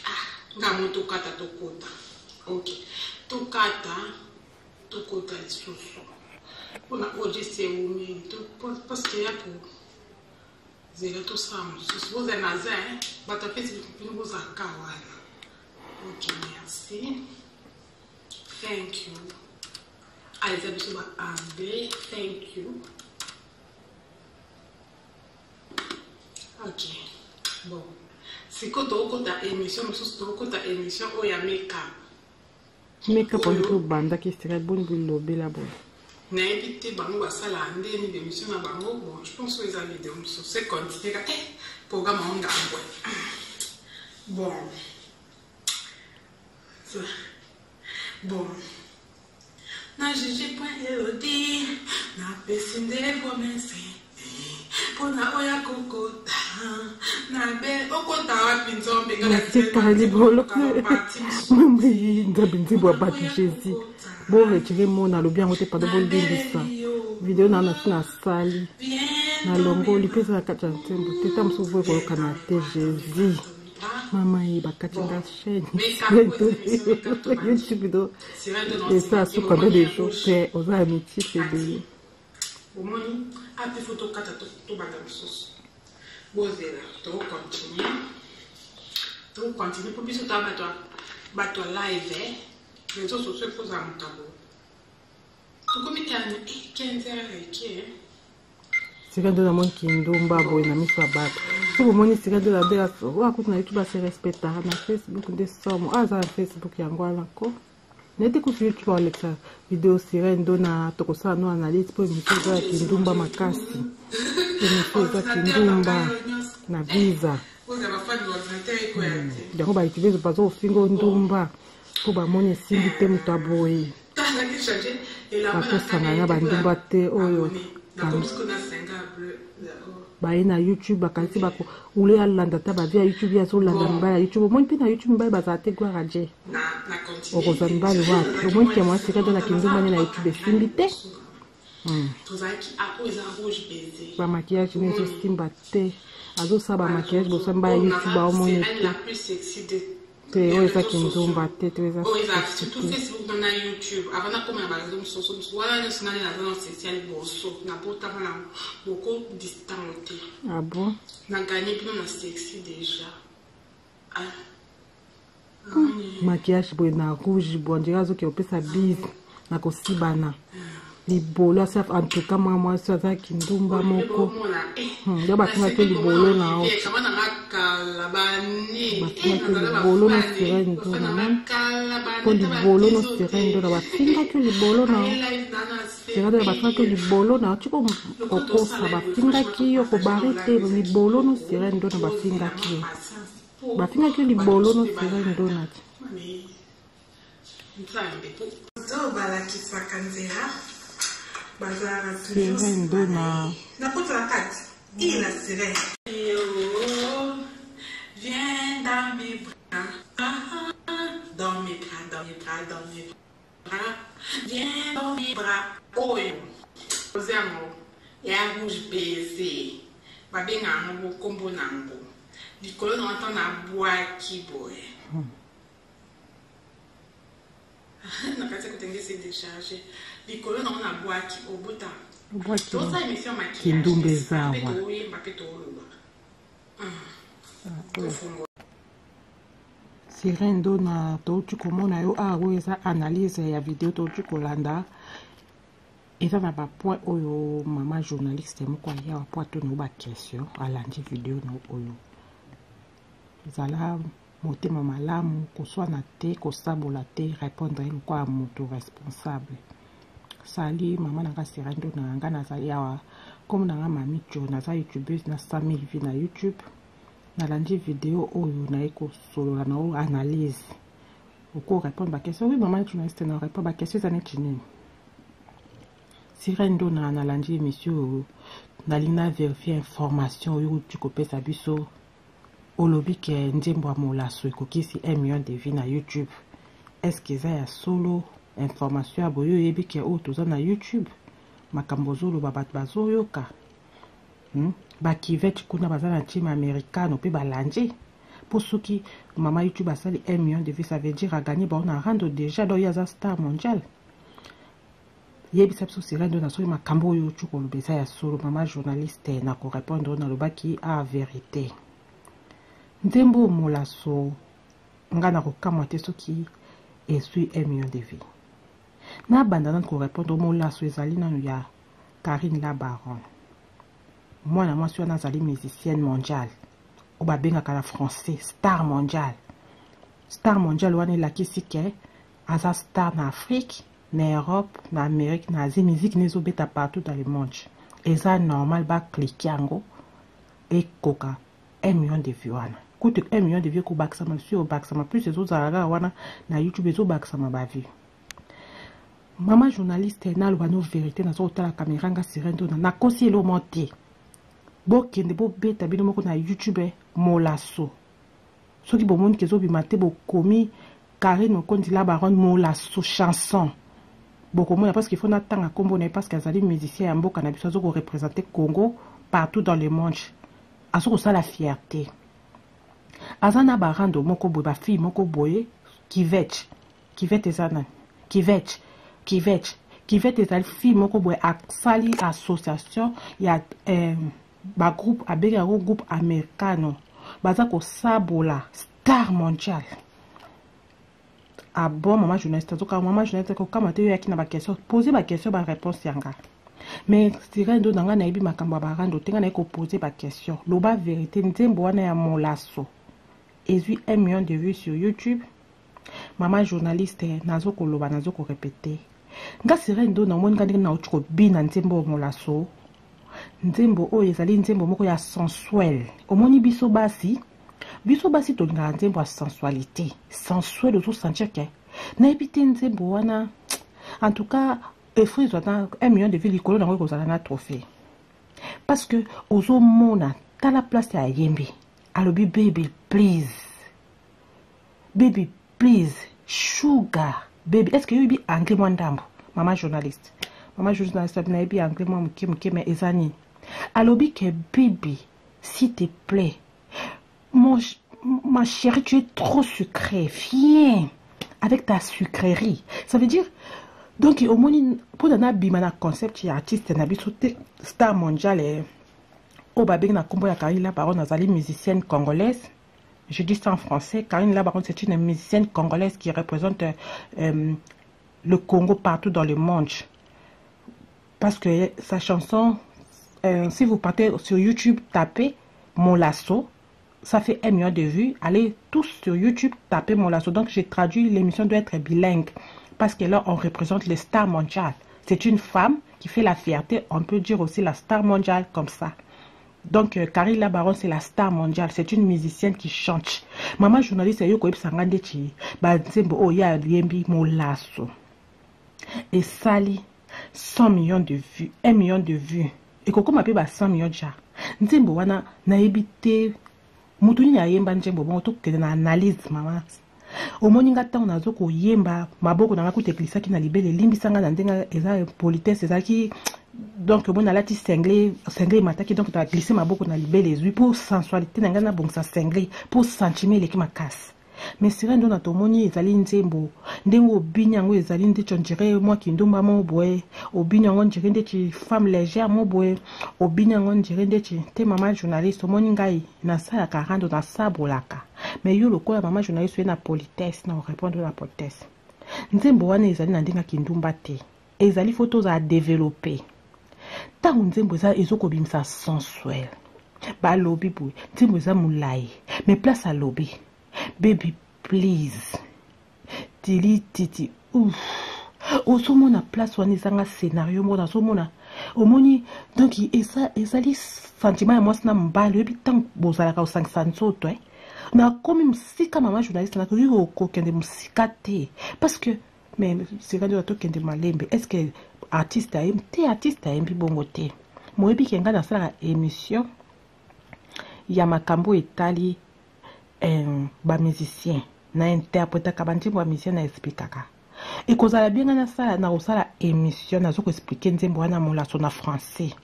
Ah, nga mo tokata tokota. Ok, tokata tokota lisusu mpona oyo jese ewumeli parce que ya kozela tosala mosusu. Bozala na za bato ya Facebook bino bozalaka wana. Ok, merci, thank you. Ah, eza biso ba anglais. Thank you. Ok, bon, sikoyo tokokota émission mosusu, tokokota émission oyo ya makeup. Makeup wana mpe obandaki sirene boni bilobela boye. Nayebi te bango basalaka ndeni bémission na bango. Bon, je pense oyo eza video mosusu se continue ka programme yango ngambwe. Bon, na juge point elodi napesi nde promese mpona oyo akokota na be okota wapi nzambe. Natikala libolo nzambe nzembo ya bato Jésus boretire mo nalobi yango te pardon bolimbisa video na nasi nasali nalongoli mpe eza na kati ya nzembo te ta mosusu boye koyokana te. Jésus mama ye bakati nga chaîne YouTube do esa suka nde de jour te oza ya mitif ebele. Omoni ape fo tokata tobanda mosusu. Bozela tokontinue tokontinue mpo biso toya bato ya live réseau sociaux ekozala mokambo tokomi 15 heures eke. Sika nde namoni kindumba boye na miso ya bato so bomoni sika nde nabela oyo akuti na YouTube ase respectaka na Facebook nde somo aza na Facebook yango wana ko. Nete kutu youtube alekisa video sirene do na tokosala no analyse mpo emission eza ya kindumba makasi. Emission eza kindumba na visa. Yango ba youtubeurs bazo kofinga ndumba mpo bamoni esimbi te moto ya boye. Bakosangana na bandumba te oyo baye na youtube bakanisi bako ule alanda ata bavie ya youtube ye azolanda mibali ya youtube. Omoni mpe na youtube mibali bazala te, gloire a Dieu. Okozwa mibali wapi? Omoni ke mwasi kaka na kindumba nde na youtube esimbi te. Bamaquillage ne ezosimba te, azosala bamaquillage bosala mibali ya youtube aomoni te te oyo eza kindumba te to eza oyo eza surtout Facebook na YouTube. Avant nakoma na bareseau mosusu mosusu wana nyonso, nani naza na sexy ya liboso nabotama na boko distant te. Ah bon? Na gagné bino na sexy déjà. Ah. Maquillage boye na rouge boye, ondire azoki opesa bise na kosibana libolo. Asi en tout cas mwa mwasi aza kindumba moko yo bafingaki libolo na yo, bafingaki libolo na sirene ndona po libolo no sirene ndona bafingaki libolo na yo, sirene ndona bafingaki libolo na yo. Tiko kokosa, bafingaki yo kobare te libolo no sirene ndona bafingaki yo, bafingaki yo libolo no sirene ndona te. Nzambe balakisaka nzela, bazalaka toujours sirene ndona. Nakota na kati ila sirene. Viens dans mes bras, dans mes bras, dans mes bras, dans mes bras, viens dans mes bras. Oyo oza yango ya rouge baiser, babenga yango bokombo na yango likolo na wata nabwaki boye na kati ya kotenge se décharge likolo nango nabwaki obuta. Tosala émission maquillage. Kindumba eza mpe awa. Toyemba mpe toloba tofungola. Sirene ndona, touti komona yo awa. Oyo eza analyse ya video touti kolanda. Eza na bapoint oyo mama journaliste moko ayawa po atuna yo baquestion. Alandi video na oyo. Zala motema malamu, koswana te, kosabola te, répondre ye lokola moto responsable. Sali mama na nga Sirene Ndona, nga nazali awa, kombo na nga Mami Jo, naza youtubeuse na 100 000 vues na YouTube. Nalandi video oyo, naye kosolola na oyo analyse. Oko répondre baquestion? Oui, mama journaliste, na répondre baquestion. Eza neti nini? Sirene Ndona, nalandi émission oyo, nalingi na vérifie information oyo outi kopesa biso. Olobi ke nzembo ya Molaso ekokisi 1 million de vues na YouTube. Est ce que eza ya solo information ya boye? Oyebi ke oyo toza na YouTube, makambo ozoloba bato bazoyoka, Bakivete kuna baza na ntima americano mpe balandi mpo soki mama YouTube asali 1 million de vues, ça veut dire aganye bango na rando déjà. Donc ye aza star mondial. Yebisa biso Sirene Ndona soki makambo oyo oti koloba eza ya solo. Mama journaliste, na korépondre oyo nalobaki a vérité. Nzembo Molaso, nga na kokamwa te soki esui 1 million de vues. Nabanda nanu korépondre. Molaso ezali nanu ya Karine la Baronne. Mwana mwasi wana azali musicienne mondiale oyo babengaka na français star mondial. Star mondial wana elakisi ke aza star na Afrique, na Europe, na Amérique, na Asie. Musique ne ezobeta partout dans le monde. Eza normal baclique yango ekoka 1 million de vues wana. Kutu 1 million de vues ekobakisama lisusu, obakisama plus, ezozala kaka wana na YouTube, ezobakisama bavues. Mama journaliste, naloba no vérité, naza kotala caméra. Nga Sirene Ndona, nakosi eloko te. Bokende bobeta bino moko na YouTube Molaso. Soki bomoni ke ezobima te, bokomi Karine Mokonzi la Baronne Molaso chanson, bokomona, parce qu'il faut natanga nkombo na ye, parce que azali musicien ya mboka na biso, aza koreprésente Congo partout dans le monde, aza kosala fierté. Aza na barando moko boye, bafille moko boye, Kivete. Kivete eza nani? Kivete, Kivete, Kivete ezali fille moko boye asali association ya bagroupe, abengi yango groupe americano. Baza kosabola star mondial. Ah bon, mama journaliste, azoka mama journaliste kokama te. Yo yaki na baquestion, pose baquestion, baréponse yanga. Mais Sirene Ndo na ngai, nayebi makambo ya barando te. Ngai naye kopose baquestion. Loba vérité, nzembo wana ya Molaso ezwi 1 million de vues sur YouTube. Mama journaliste, nazo koloba, nazo ko répéter. Nga Sirène Dona, omoni nga ndenge nauti kobina nzembo molaso. Nzembo oyo ezali nzembo moko ya sensuel. Omoni biso basi, biso basi tolingaka nzembo ya sensualité. Sensuel ozo sentir que nayebi te nzembo wana. En tout cas, efri ezwa na 1 million de vues likolo nango ekozala na trophée. Parce que ozomona tala place ya yembi. Alobi baby please. Baby please, sugar baby. Est-ce que yoyebi anglais mwa ndambo? Mama journaliste. Mama journaliste nayebi anglais mwa moke moke mais eza nini? Alobi que baby, s'il te plaît, mon, ma chérie, tu es trop sucrée. Viens avec ta sucrerie. Ça veut dire, donc omoni mpona nabima na concept ya artiste na biso te, star mondiale oyo babengi na nkombo ya Karine La Baronne, azali musicienne congolaise. Je dis ça en français. Karine La Baronne, c'est une musicienne congolaise qui représente le Congo partout dans le monde. Parce que sa chanson, si vous partez sur YouTube, tapez Mon Lasso, ça fait 1 million de vues. Allez tous sur YouTube, tapez Mon Lasso. Donc j'ai traduit, l'émission doit être bilingue. Parce que là, on représente les stars mondiales. C'est une femme qui fait la fierté. On peut dire aussi la star mondiale comme ça. Donc, Karine La Baronne, c'est la star mondiale. C'est une musicienne qui chante. Maman journaliste, yo koyebisa nga ndeti ba nzembo oyo ya yembi Molaso. Et sali 100 millions de vues, 1 million de vues. Ekokoma pe ba 100 millions déjà. Nzembo wana nayebi te mutu nini ayemba nzembo bongo tokende na analyse mama. Omoni nga ntango nazo koyemba maboko na nga kuta eglisaki na libele, elimbisa nga na ndenge eza politesse ezalaki. Donc omoni alati singlet, singlet emataki, donc na glisse maboko na libele ezwi pour sensualité na ngai nabongisa singlet pour sentiment eleki makasi. Mais Sirène Dona tomoni ezali nzembo ndenge obini yango ezali ndeti on dirait mwa kindumba mo boye, obini yango on dirait ndeti femme légère mo boye, obini yango on dirait ndeti te. Mama journaliste, omoni ngai nasalaka rando, nasabolaka, mais yo lokola mama journaliste oye na politesse na orépondre na politesse. Nzembo wana ezali na ndenge ya kindumba te, ezali faut tozala développé. Ntango nzembo eza ezokobimisa sensuel, balobi boye nzembo eza molai, mais place alobi baby please tili titi ouf, ozomona place wana ezanga scénario moko nazomona. Omoni donc ezali sentiment ya mwasi na mobali. Oyebi ntango bozalaka kosangisa nzoto, eh? Nakomi mosika, mama journaliste, nakoki kokende mosika te parce que, mais sika nde tokende malembe. Est ce que artiste ayembi te? Artiste ayembi bongo te. Moyebi ke ngai nasalaka émission ya makambo etali bamusicien, na interprétaka banzembo ya musicien, na expliquaka. Ekozala bien ngai nasala na kosala émission, nazo koexpliquer nzembo wana Molaso na français,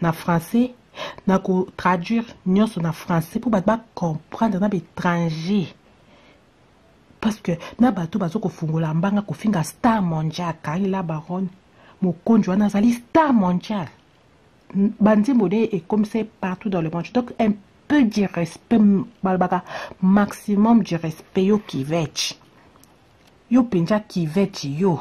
na français na kotraduire nyonso na français mpo bato bacomprendre na baétranger, parce que na bato bazo kofungola mbanga kofinga star mondial Karine La Baronne. Mokonzi wana azali star mondial, banzembo nde ekomisa partout dans le monde. Donc un peu du respect, balobaka maximum du respect. Yo kivete, yo mpenza kivete, yo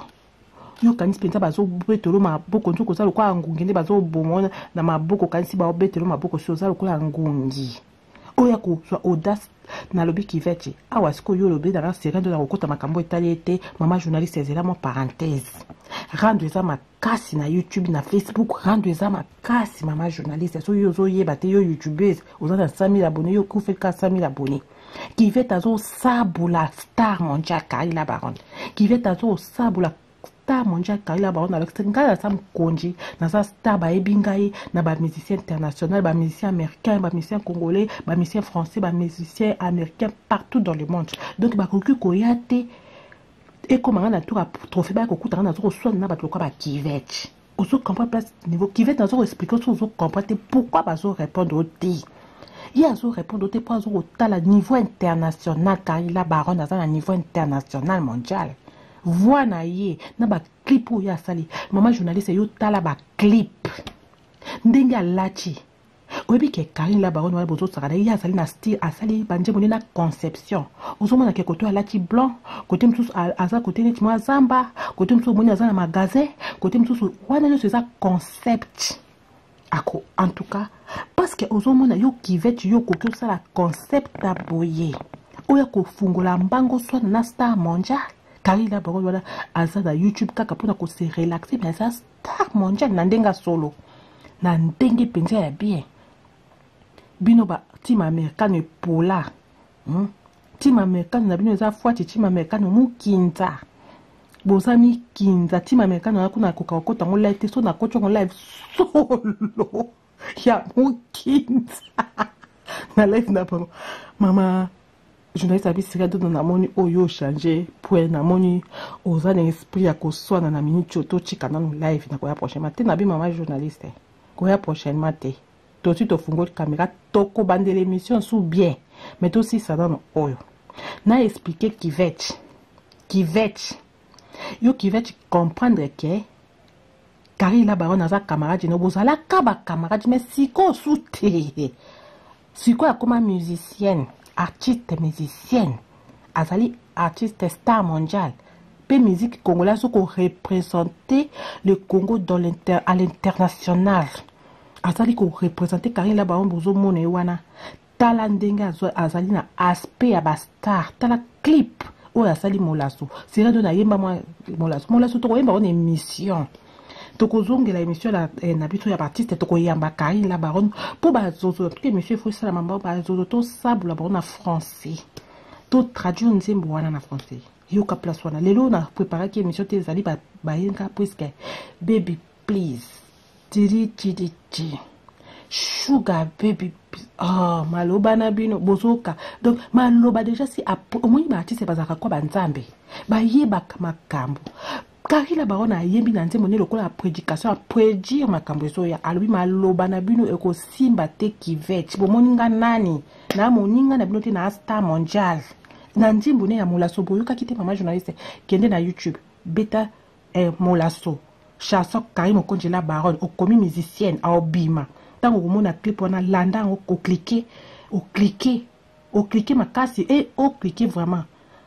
yokanisi mpenza bazobetelo maboko, nzoka oza lokola ngungi nde bazoboma na maboko. Kanisi baobetelo maboko si oza lokola ngungi oyo ya kozwa audace. Nalobi kivete awa sikoyo, yo olobi nanga Sirène na kokota makambo etali ye te. Mama journaliste, ezela mwa parenthèse. Rando eza makasi na YouTube, na Facebook, rando eza makasi. Mama journaliste, soki yo ozoyeba te, yo youtubeuse oza na 100 000 abonné, yo kufeli ka 100 000 abonné. Kivete azosabola star mondial Karine La Baronne. Kivete azosabola star mondial Karine La Baronne. Alakisi ngai naza mokonzi, naza star, bayebi ngai na bamusicien international, bamusicien américain, bamusicien congolais, bamusicien français, bamusicien américain partout dans le monde. Donc bakoki koya te ekoma ngai na tour ya trophée, baya kokuta ngai naza koswana na bato lokola bakivete. Ozo comprendre place niveau kivete nazo koexpliquer so ozo comprendre te pourquoi bazo répondre o te. Ye azo répondre te mpo azo kotala niveau international. Karine La Baronne aza na niveau international mondial. Voix na ye na baclip oyo asali, mama journaliste, yo tala baclip ndenge alati. Oyebi ke Karine La Baronne wana bozosaka na ye, azali na style, asali banzembo nde na conception. Ozomona ke kote alati blanc, kote mosusu aza kote neti mwa zamba, kote mosusu omoni aza na magasin, kote mosusu wana nyonso eza concept ako. En tout cas, parce que ozomona yo kivete, yo okoki osala concept ya boye. Oya kofungola mbango swana na star mondial. Karine la baronne wana aza na YouTube kaka mpona ko se relaxer, mais aza star mondial na ndenge solo. Na ndenge penza ya bien. Bino ba team americano epola. Team americano na bino eza fwati, team americano mukinza. Boza mikinza, team americano na kuna koka kokota ngo live te, so na koti ngo live solo ya mukinza. Na live na bango. Mama journaliste abi sika dodo namoni oyo changer point, namoni oza na esprit ya koswana na minute oyo, totika nanu live na koya prochainement te. Nabi mama journaliste koya prochainement te, toti tofungoli caméra tokobandela émission sous bien, mais tosisa nanu oyo na expliquer Kivete. Kivete, yo Kivete, comprendre que Karine la baronne aza camarade no, bozalaka ba camarade, mais sikoyo su te. Sikoyo akoma musicienne, artiste musicienne, azali artiste star mondial pe musique congolaise ko représenter le Congo dans l'inter, à l'international. Azali ko représenter Karine la baronne, bozomona ye wana. Tala ndenge azali na aspect ya ba star. Tala clip oyo asali molaso. Sera do na yemba mwa molaso. Molaso tokoyemba wana émission. Tokozongela émission na biso ya artiste, tokoyamba Karine la baronne po bazozo. En tout cas, émission il faut sala mamba bazozo to sabula baronne na français. To traduire nzembo wana na français. Yoka place wana. Lelo na préparer ki émission te ezali ba bayenga puisque baby please. Tiri tiri tiri. Sugar baby, oh maloba na bino bozoka. Donc maloba déjà si omoni ba artiste bazaka kwa banzambe. Ba yebaka makambo. Karine la baronne ayembi na nzembo ne lokola prédication a prédire makambo ezoya. Alobi maloba na bino ekosimba te Kivete. Bomoni nga nani? Na moninga na bino te na star mondial. Na nzembo ne ya molaso boyokaki te mama journaliste. Kende na YouTube beta molaso. Chanson Karine Mokonzi la baronne okomi musicienne aobima. Tango komona clip wana landa yango ko cliquer, o cliquer, o cliquer makasi et o cliquer vraiment.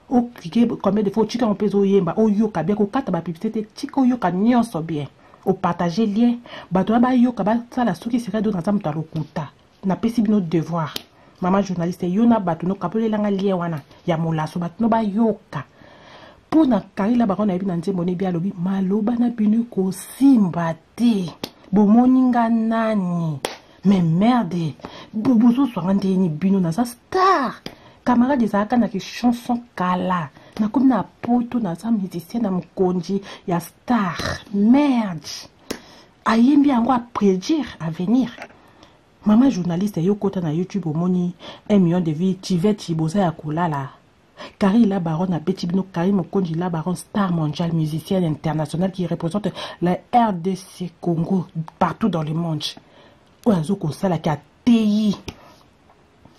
O cliquer combien de fois tika on peut oyemba oyoka bien kokata ba publicité tika oyoka nyonso bien. O partager lien bato ba yoka ba sala soki sera do na mutu alokuta. Na pesi bino devoir. Mama journaliste yona bato no kapolelanga lien wana ya molaso bato no ba yoka. Pona Karine la baronne ayebi na nzembo ne bia lobi maloba na bino kosimba te. Bomoni nga nani? Mais merde, bozo swanga ndeni bino naza star. Camarade ezalaka na ki chanson kala. Nakomi na poto naza musicien na mokonzi ya star. Merde. Ayembi yango a prédire à venir. Maman journaliste yo kota na YouTube omoni 1 million de vues, Tivette boza ya kolala. Karine la baronne a beti bino, Karine Mokonzi la baronne, star mondiale, musicienne internationale qui représente la RDC Congo partout dans le monde. Oyo azo kosala ki ateyi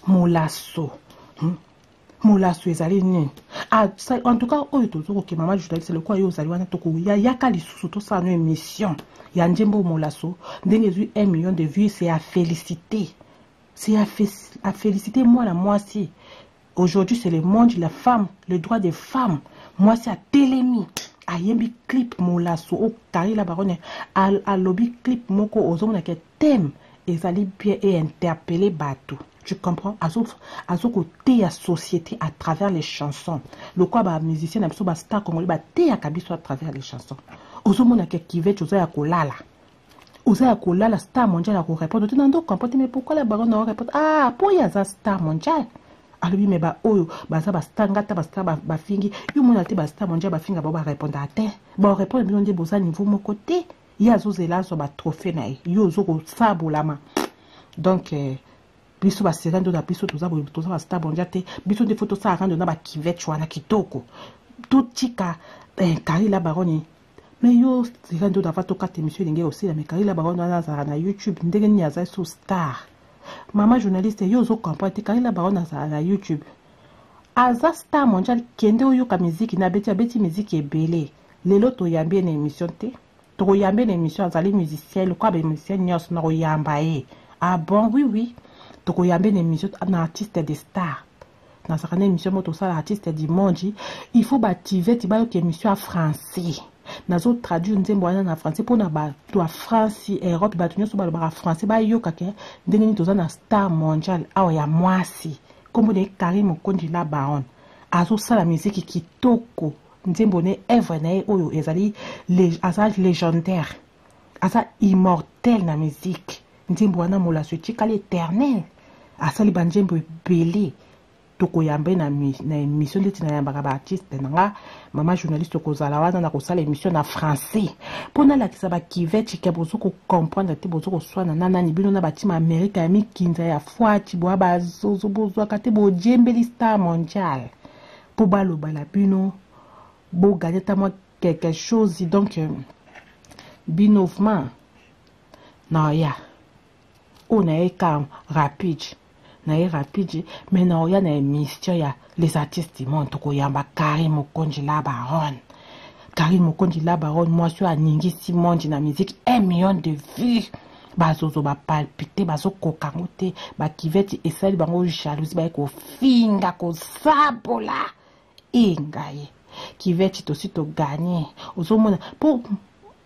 molaso. Molaso ezali nini? Ah, ça, en tout cas, oyo tozo koke mama journaliste le kwa yo ozali wana toko ya yaka lisusu tosala no émission ya nzembo molaso ndenge ezwi 1 million de vues, c'est à féliciter. C'est à féliciter moi la mwasi. Aujourd'hui, c'est le monde, la femme, le droit des femmes. Moi, c'est à Télémi. Ayembi clip molaso o Karine la baronne a lobby clip moko ozomona ke thème ezali bien et interpeller bato. Tu comprends? Azo, azo côté ya société à travers les chansons. Le quoi ba musicien na biso ba star congolais ba te ya kabiso à travers les chansons. Ozomona ke Kivete oza ya kolala. Oza ya kolala star mondial ya ko répondre. Tu n'en comprends mais pourquoi la baronne a répondre? Ah, pour ya za star mondial. Alobi me ba oyo baza ba star ngata ba star ba fingi yo mona te ba star mondial ba finga ba ba répondre à te ba répondre bino nde boza niveau moko te ye azozela azwa ba trophée na ye yo ozo kosabolama. Donc biso ba sera ndo na biso toza boye, toza ba star mondial te biso nde faut tosala rando na ba Kivete wana kitoko totika Karine la baronne. Mais yo sera ndo na va tokata émission ndenge aussi mais Karine la baronne wana azala na YouTube ndenge nini aza so star. Maman journaliste yo ozo comprendre te Karine la baronne azala na YouTube. Aza star mondial kende oyoka musique na beti abeti musique ebele. Lelo toyambi na émission te. Toyambi na émission azali musicien le kwa ba musicien nyonso na koyamba ye. Ah bon oui oui. Tokoyambi na émission na artiste des stars. Na saka na émission moto sala artiste du monde, il faut ba Tivette ba yoka émission en français. Nazo traduire nzembo wana na français pona ba to France, Europe ba nyonso ba ba français ba yoka ke ndenge nini toza na star mondial awa ya mwasi. Kombo na ye Carine Mokonzi la baronne. Azosala miziki kitoko. Nzembo na ye, œuvre na ye oyo ezali aza légendaire. Aza immortel na musique. Nzembo wana molaso etikali éternel. Asali ba nzembo ebele. Tokoyamba ye na, na émission ndeti nayambaka baartiste na nga. Mama journaliste okozala wana na kosala émission na français mpo nalakisa bakivete ke bozo kocomprendre te, bozo koswana na nani bino na batima Amerika ya mikinza ya fwati boa bazozo bozwaka te, bojembeli star mondial mpo baloba na bino boganye ata mwa quelque chose. Donc bino vraiment na ya oyo na ye ka rapide na ye rapide, mais na oya na émission ya les artistes du monde, tokoyamba Carine Mokonzi la baronne. Carine Mokonzi la baronne, mwasi oyo aningisi monde na musique, 1 million de vues. Bazozo bapalpite, bazokoka yango te. Bakiveti esali bango jalousie, baye kofinga kosabola. E ngai kiveti tosi toganye, ozomona mpo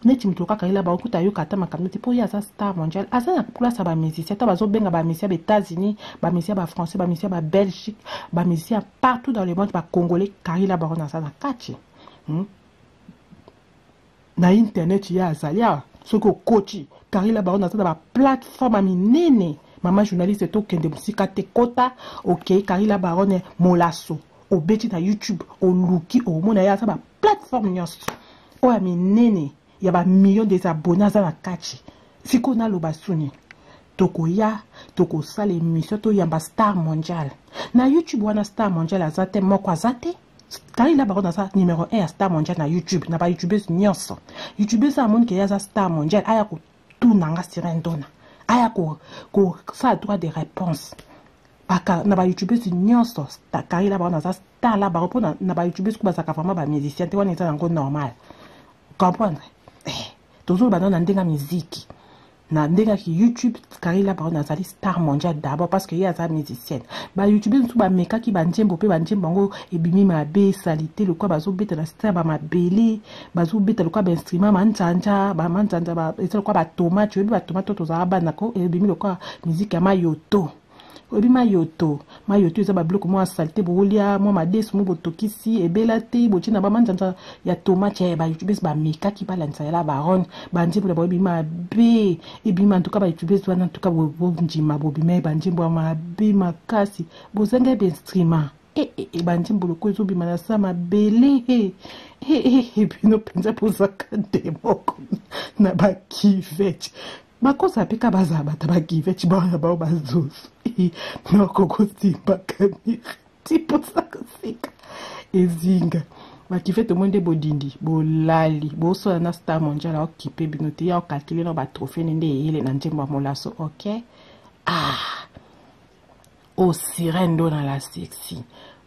neti moto kaka yela bango kuta ayoka ata makambo te, mpo ye aza star mondial, aza na place ya bamusicien. Ata bazobenga bamusicien ba États-Unis, bamusicien bafrançais, bamusicien babelgique, bamusicien partout dans le monde, bacongolais, Carine la baronne aza na kati, Na internet ye azali awa. Soki okoti Carine la baronne aza na baplateforme ya minene. Mama journaliste, tokende mosika te, kota okei Carine la baronne molaso, obeti na YouTube, oluki, omona ye aza baplateforme nyonso oyo ya minene ya bamillion des abonnés, aza na kati. Sikoyo naloba suni, tokoya tokosala émission, toyamba star mondial na YouTube wana. Star mondial aza te, moko aza te. Carine la baronne aza numéro 1 ya star mondial na YouTube, na bayoutubeuse nyonso. Youtubeuse amoni ke ye aza star mondial, aya kotuna nga Sirène Dona, aya kosala droit de réponse na bayoutubeuse nyonso. Carine la baronne aza star la baronne mpo na bayoutubeuse ku bazalaka vraiment bamusicien te, wana eza yango normal, comprendre. Tozoloba nano na ndenge ya miziki, na ndenge yaki YouTube. Carine la baronne azali star mondial d'abord parce que ye aza musicienne. Bayoutube mosusu bamekaki banzembo mpe banzembo yango ebimi mabe, esali te, lokola bazobeta na star bamabele, bazobeta lokola bainstrument manzanja, bamanzanja eza lokola batomate. Oyebi batomate oyo tozala bana ko, ebimi lokola miziki ya mayoto. Oyebi mayoto? Mayoto eza babiloko mwa salite, bokolia mwa madesu mo botokisi ebela te, botie na bamanzanza ya tomate. Ya bayoutubes bamekaki balandisa ya la baronne, banzembo na bango ebimi mabe, ebimi. Antuka bayoutubes wana, antuka bondima, bobima banzembo ya mabe makasi, bozangi bainstrument. Banzembo lokola ezobima na sa mabele. Bino mpenza bozaka nde moko na bakivete, bakosa mpe ka bazala bato bakiveti bana bao bazozo nakokosimba kamera ti mposa koseka ezinga bakivete. Omoi nde bodindi, bolali, bosala na star mondial, aokipe bino te, ya okalkile na batrophée nde eyele na nzembo ya molaso. Ok, ah o Sirène ndo na la sexy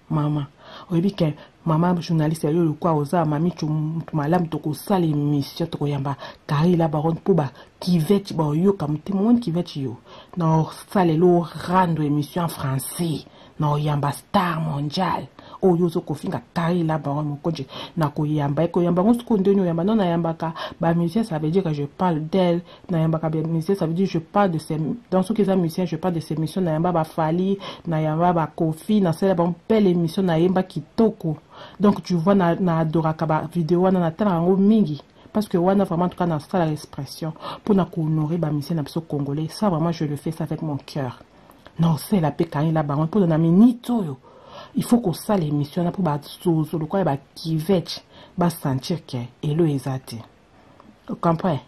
mama, oyebi ke mama journaliste ya yo lokwa oza mami mutu malamu, tokosala émission, tokoyamba Carine la baronne mpo bakivete baoyoka motema. Omoni kivete yo na osalela orando émission en français na oyamba star mondial oyo ozo kofinga Carine la baronne mokonzi. Na koyamba ye, koyamba yango sikoyo ndeni oyamba no, nayambaka bamusicien, ça veut dire que je parle d'elle. Nayambaka bamusicien, ça veut dire je parle de ces, dans soki eza musicien, je parle de ces missions. Nayamba bafali, nayamba bakofi, nasala bango belle émission, nayemba kitoko. Donc tu vois, na, na adoraka bavideo wana, natalaka yango mingi parce que wana vraiment, en tout cas, nasala expression mpona kohonorer bamusicien na biso congolais. Ça vraiment, je le fais ça avec mon cœur. Naosala mpe Carine la baronne mpona na minute oyo il faut kosala émission wana mpo bazozo lokola bakivete basentir ke elo eza te. Comprend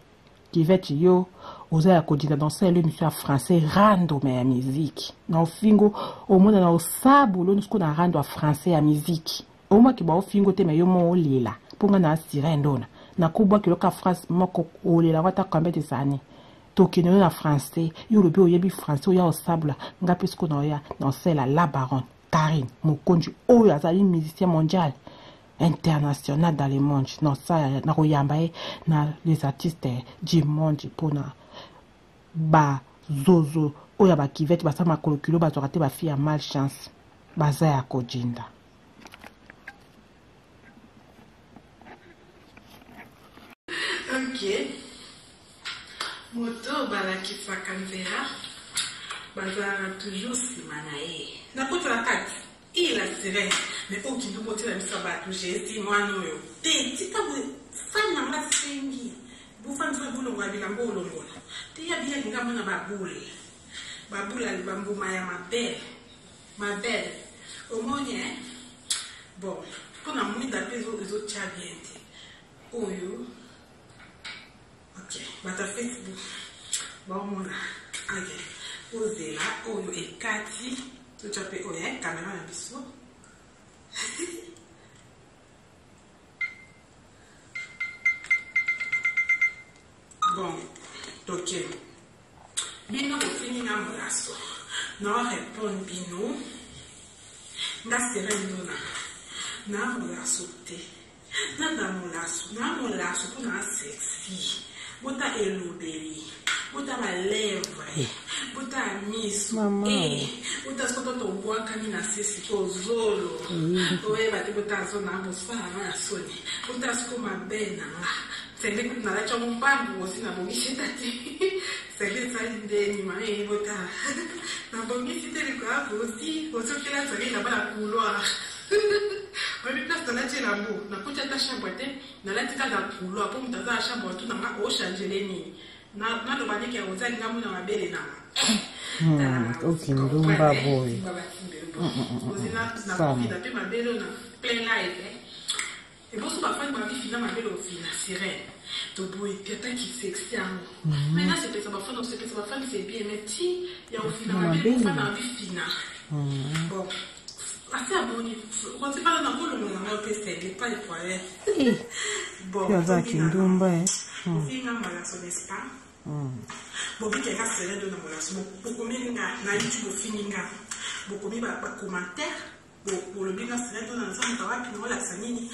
kivete yo oza ya kodinda dans sala émission ya français rando me ya musique na ofingo, omona na osabulo siko na rando ya français ya musique, omaki baofingo te, me yo mo olela mpo nga na asire ndona nakobwaki loka phrase moko, olela ngo ata combien des années. Tokende yo na français, yo olobi oyebi français, oya osabula nga mpe siko na oya na osala la baronne Carine Mokonzi oyo azali musicien mondial international dans le monde. Nasala nakoyamba ye na les artistes du monde mpona bazozo oyo ya bakivete basala makolo kilo, bazwaka te, bafille ya malchance baza ya kojinda. Ok, moto balakisaka nzela. Bazalaka toujours sima na ye. Nakota na kati. Ii la sirène. Mais oyo kindu botiela biso ya bato Jesus mwana oyo. Te tika boye fan na nga asengi. Bofandisa bolongola bilamba olongola. Te ya biye alingi amona ba boule. Ba boule ba mbuma ya ma belle. Ma belle. Omoni hein? Bon, pona mwinda pe ezo ezo tia bien te. Oyo Ok, bato ya Facebook baomona. Ok, ozela oyo ekati, totya mpe oyo eh, kamera na biso. Bon, toke. Bino bofingi nga molaso. Na répondre bino. Nga sere ndona. Na molaso te. Naza molaso, na molaso po na sexy. Bota elobeli, bota ba lèvres, bota misu. Eh, bota soko to tobwakani na se sikoyo zolo. Oyeba te bota zolo na bosala nga na soni. Bota siko mabe na nga. Sende kutu nalati yango mbangu osi nabongisi ata te. Sende esali ndeni mama eyi bota. Nabongisi te likolo ya bosi, ozokela nzali na bana couloir. Oyebi place nalati elambo nakoti ata chambre te nalati kaka na couloir po moto aza na chambre atuna nga ochangele nini naloba ndeke ya ozali nga mona mabele na nga okindumba boye nakofina mpe mabele oyo na plein live eboso bafani babifina mabele ofina sirene toboyi te ata kisexi yango mais nasepesa bafani osepesa bafani c'est bien mais ti ya ofina mabele ofana babifina bon Asi amoni okoki fana na kolongola ngai mpe senge pas de problème. Eh. Bon, aza kindumba eh. Ofinga malaso n'est-ce pas? Bobike nga sere do na molaso bokomi nga na YouTube ofingi nga bokomi ba commentaire bolobi nga sere do na naza moto wapi na olakisa nini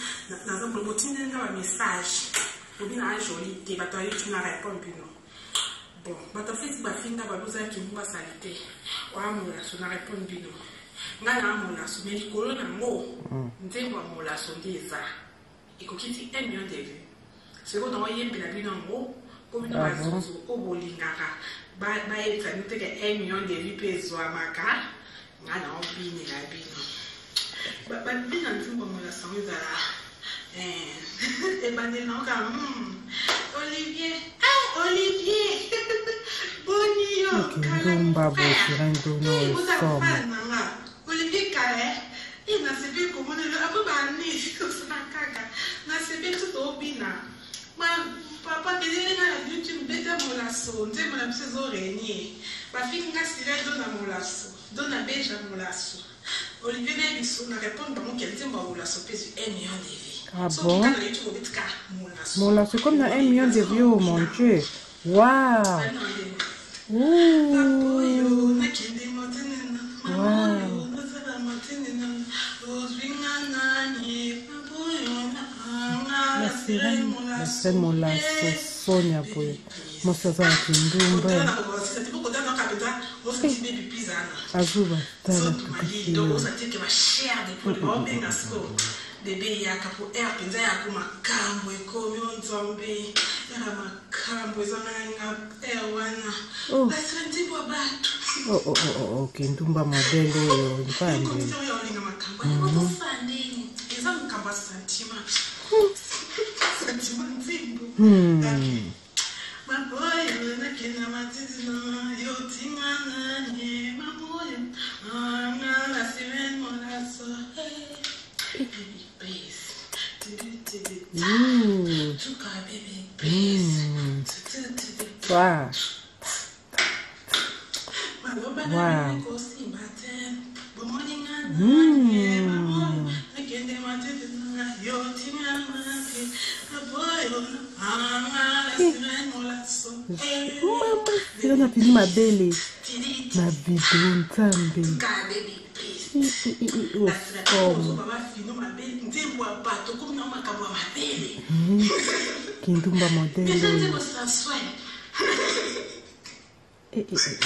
naza botindeli nga ba message bobi na joli te bato ya YouTube na répondre bino. Bon, bato ya Facebook bafinga babi oza kindumba salite. Oya molaso na répondre bino. Nga na molaso mais likolo na ngo nzembo ya molaso nde eza. Ekoki ti 1 million de vues. Sikoyo na oyembela bino yango po bino Ah bon? bazozo oyo bolingaka bayebisa bino te ke 1 million de vues mpe ezwamaka nga na obinela bino. Babina nzembo ya molaso yango ezala ebandeli na kaka Olivier eh Olivier boni yo kindumba bosira ndono somo Olivier kala eh nasepeli komona yo apo bani osala kaka nasepeli so tobina ma papa kelele nga na youtube beta molaso nzembo na biso ezo renie bafingi nga sira dona molaso dona beja molaso Olivier na biso na répondre bango ke nzembo ya molaso mpe ezwi 1 million de vues. Ah Soki bon? kaka na YouTube obeti kaka molaso. Molaso comme na 1 million de vues, oh mon Dieu. Waouh! Ezali na ndenge. Ouh! Waouh! La sirène, la sirène molaso, Sonia boye. Mwasi aza na kindumba. Azuba tala tukisi yo. Bebe yaka po air mpenza yako makambo ekomi o nzambe yaka makambo eza nga air wana Oh. basala nzembo ya bato Oh, oh, oh, oh, oh, kindumba modèle oyo nzambe. komisa oyo olinga makambo yango tosala ndeni eza makambo ya sentiment sentiment nzembo Maboyo nakenda matiti na yo tinga nanye maboyo nga la sirène molaso baby please Ouh. Tuka baby please Wow. Maloba Wow. na kosimba te bomoni nga nanye maboyo nakende matiti na yo tinga nanye maboyo nga la sirène molaso Mama, sirène afini mabele na video nzambe. Tuka baby please I, i, i, i, osomo. nzembo ya bato komi na makambo ya mabele Kindumba modèle eza oyo. nzembo sensuel Eh, eh, eh,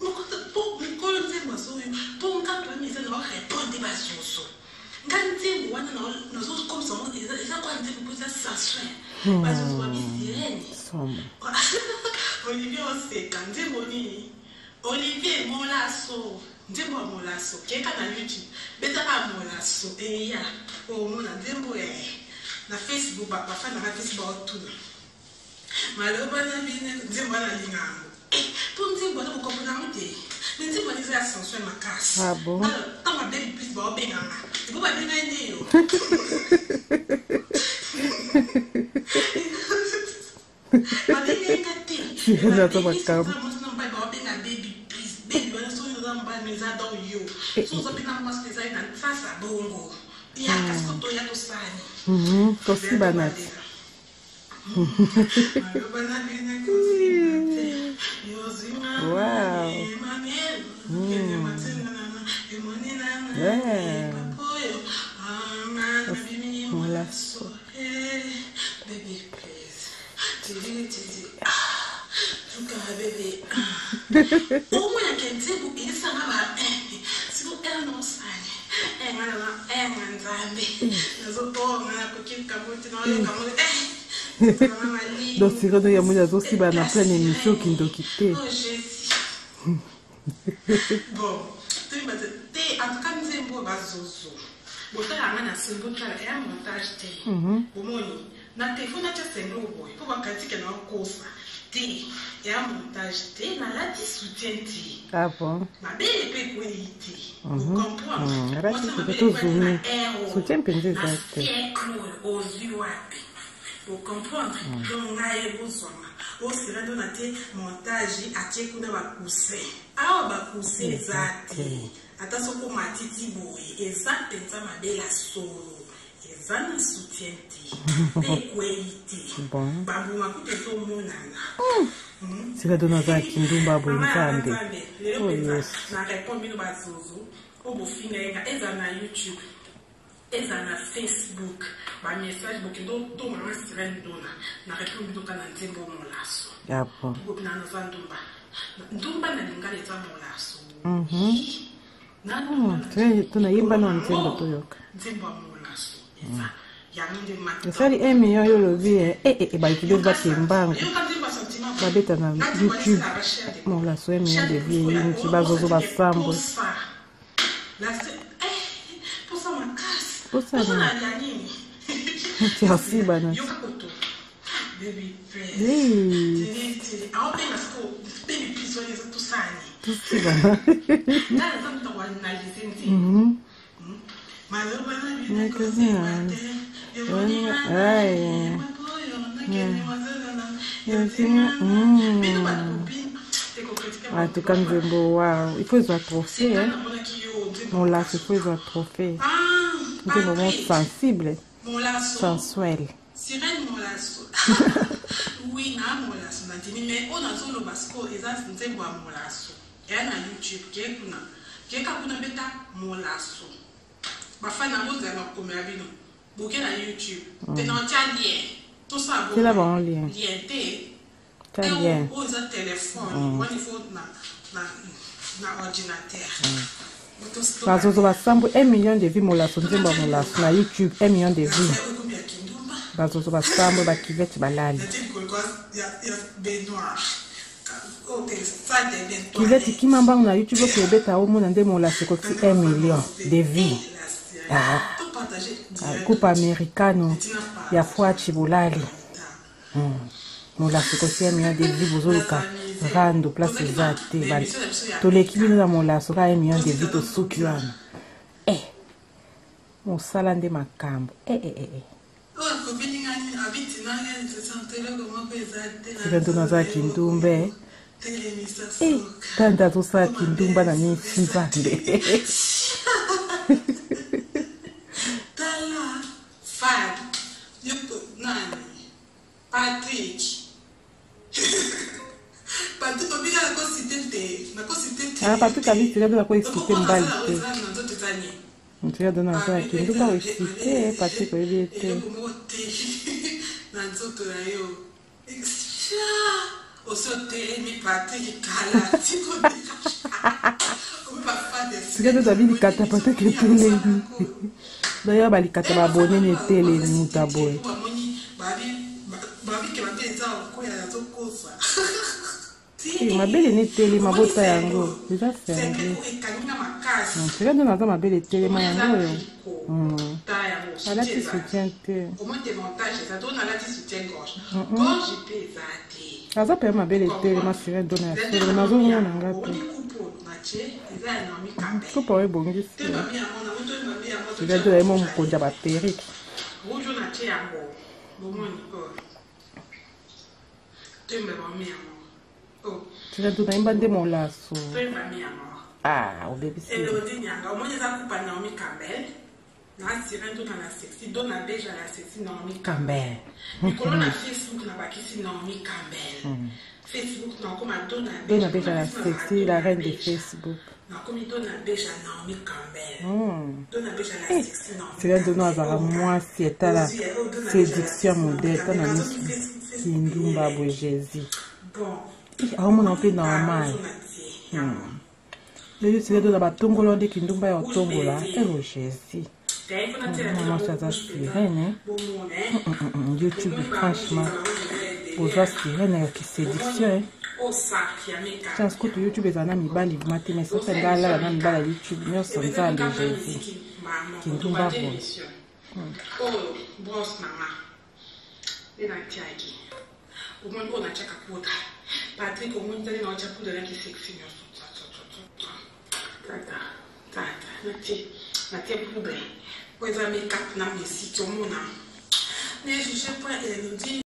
mokolo nzembo azoyo mpo nga problème eza na orépondre bazozo nga nzembo wana nazokomisa ngo eza kwa nzembo mpo eza sensuel bazozo babisirene somo. Olivier Nazoseka nzembo nini? Olivier Molaso, nzembo ya Molaso, keka na YouTube, betaka Molaso eya omona nzembo ya na Facebook, bafana na Facebook baotuna maloba na bino nzembo wana alinga yango mpo nzembo wana bokomona yango te, me nzembo wana eza ya sensuel makasi. Ah bon? Alors ntango babebi plus baobenganga ebo babengai nde yo. Babengai te. Sirene aza makambo. Mwasi na mobali baobenga baby please, baby wana soki oza mobali eza donc yo, soki oza mpe na mwasi eza ye na face ya bongo yaka siko toya tosani. Tosiba nati. Wow. Yeah. Molaso. Baby, please. Omonaka nzembo esanga ba siko ere na osani nga na nga Nzambe nazoponga nakoki likambo te naoyoka mo. Donc Sirene ya moni azosiba na pleine émission, kindoki te. Oh Jésus. Bon, toyeba te, en tout cas nzembo oyo bazozo botala nga na soni, botala eya montage te. Bomoni na telefone natya sengo boye mpo bakatike na okosa te, eya montage te, nalati soutien te. Ah bon? Mabele mpe ekwei te, ocomprendre? Alati soutien, tozoome soutien mpenza eza na te. Siècle oyo ozwi wapi? Ocomprendre? Donc ngai bozwama osila ndo na te montage atie kuna bacoussin awa, bacoussin eza te, ata soki omatiti boye eza mpenza mabele ya solo, eza na soutien te mpe ekwei te. Bon. Bambuma kutu ezomonana. Sika dono aza kindumba boye. Mama ya Nzambe. Nzambe, lelo Oh, mpenza Yesu. na répondre bino bazozo oyo bofinga ye nga, eza na YouTube, eza na Facebook, bamessage bokende otomanga Sirene Dona na répondre bino kaka na nzembo Molaso. Ah bon. Na naza ndumba, ndumba na lingala eza molaso. Tunayimba na nzembo toyoka. Nzembo ya Molaso eza yango nde. Esali 1 million yo olobi bayoutubeurs bake mbangu Yoka nzembo ya sentiment. Babeta na YouTube Molaso, 1 million de vues eyingi, bazozo basambwe. Posa makasi. Posa Posa nini? na ya nini? Tiasiba na Yoka koto baby please. Hey. Tili, tili. Aobenga siko baby please wana eza tosani. Tosiba na Nga naza moto koanalyse nzembo. Maloba na bino Nakozina. kosimba te. Emoni Ay. bino bato bobina. En tout cas nzembo wow, il faut ezwa trophée hein. Molaso, il faut ezwa trophée, nzembo mo sensible. Molaso. Sensuel. Sirene Molaso, oui, na Molaso nandimi, mais oyo nazoloba sikoyo eza nzembo ya Molaso, eya na YouTube, ke kuna keka kuna beta Molaso, bafani yango ozala makomela bino boke na YouTube te na otia lien, tosala bongo. Tiela bango lien. Lien te. Tia lien. Oyo eza telefone wana, il faut na ordinateur. Bazozo basambwe, 1 million de vues, Molaso, nzembo ya Molaso na YouTube, 1 million de vues. Okomi ya kindumba. Bazozo basambwe, bakivete balali. Natie likolo ya baignoire, ok, salle de bain. Kivete kima mbangu na YouTube oke obeta, omona nde Molaso ekokisi 1 million de vues. Ah. Coupe americano ya fwachi bolali. Molaso ekosi 1 million de vues, bozoluka rando place eza te. Toleki bino na Molaso kaka 1 million de vues, tosuki wana. Mosala nde makambo. Eh. Sika ntono aza kindumba. Tanda azosala kindumba na misi, Nzambe. Tala fan yo nani, Patrick, Patrick obika, nakosite te, nakosite te. Ah, Patrick abisika mpe nakoexcite mobali te. Eza na nzoto eza nini? Ntika dono aza kindumba, koexcite Patrick, oyebi ye te. Eloko moko te na nzoto na yo osi otelemi, Patrick, kala tiko. Sika nde tobi likata Patrick etelemi, d'ailleurs balikata babonene etelemi moto aboye. Babike babe eza okoya, nazokosa ti. Mabele ne etelema, bota yango eza serge. Sika nde naza mabele etelema yango oyo alati soutien te, aza mpe mabele etelema. Sirene dona ya solo, nazomona nga te. Kupa oyo ebongisi sirene dona ye mo mokonzi ya baperike. Sirene dona yemba nde molaso. Ah, obebisi. Elodie Nyanga, omoni eza kupa Naomi Campbell na Sirène Dona la sexy, Dona Beja la sexy, Naomi Campbell. Likolo na Facebook nabakisi Naomi Campbell. Facebook nakoma Dona. Dona Beja la sexy, la reine de Facebook. Nakomi Dona Beja Naomi Campbell. Dona Beja la sexy Naomi. Sirène Dona azalaka mwasi etala séduction modèle tana misu kindumba boye. Jésus. Bon. Aomona mpe normal. Lelo sirène Dona batongolo nde kindumba ya otongola. Elo Jésus, mwasi aza sirène. YouTube, franchement, bozwa sirène ya kiséduction. Chance kutu YouTube ezala na mibali vraimen te, mais soki nga alala na mibali ya YouTube nyonso, Nzambe, Jésus, kindumba boye. Oyo brosse na nga nde natiaki. Omoni oyo natiaka poudre, Patrik? Omoni tani naotya poudre naki sexy nyonso. Tata tata, natie poudre po eza makeup na messi. Tomona ne juge point, Elodie.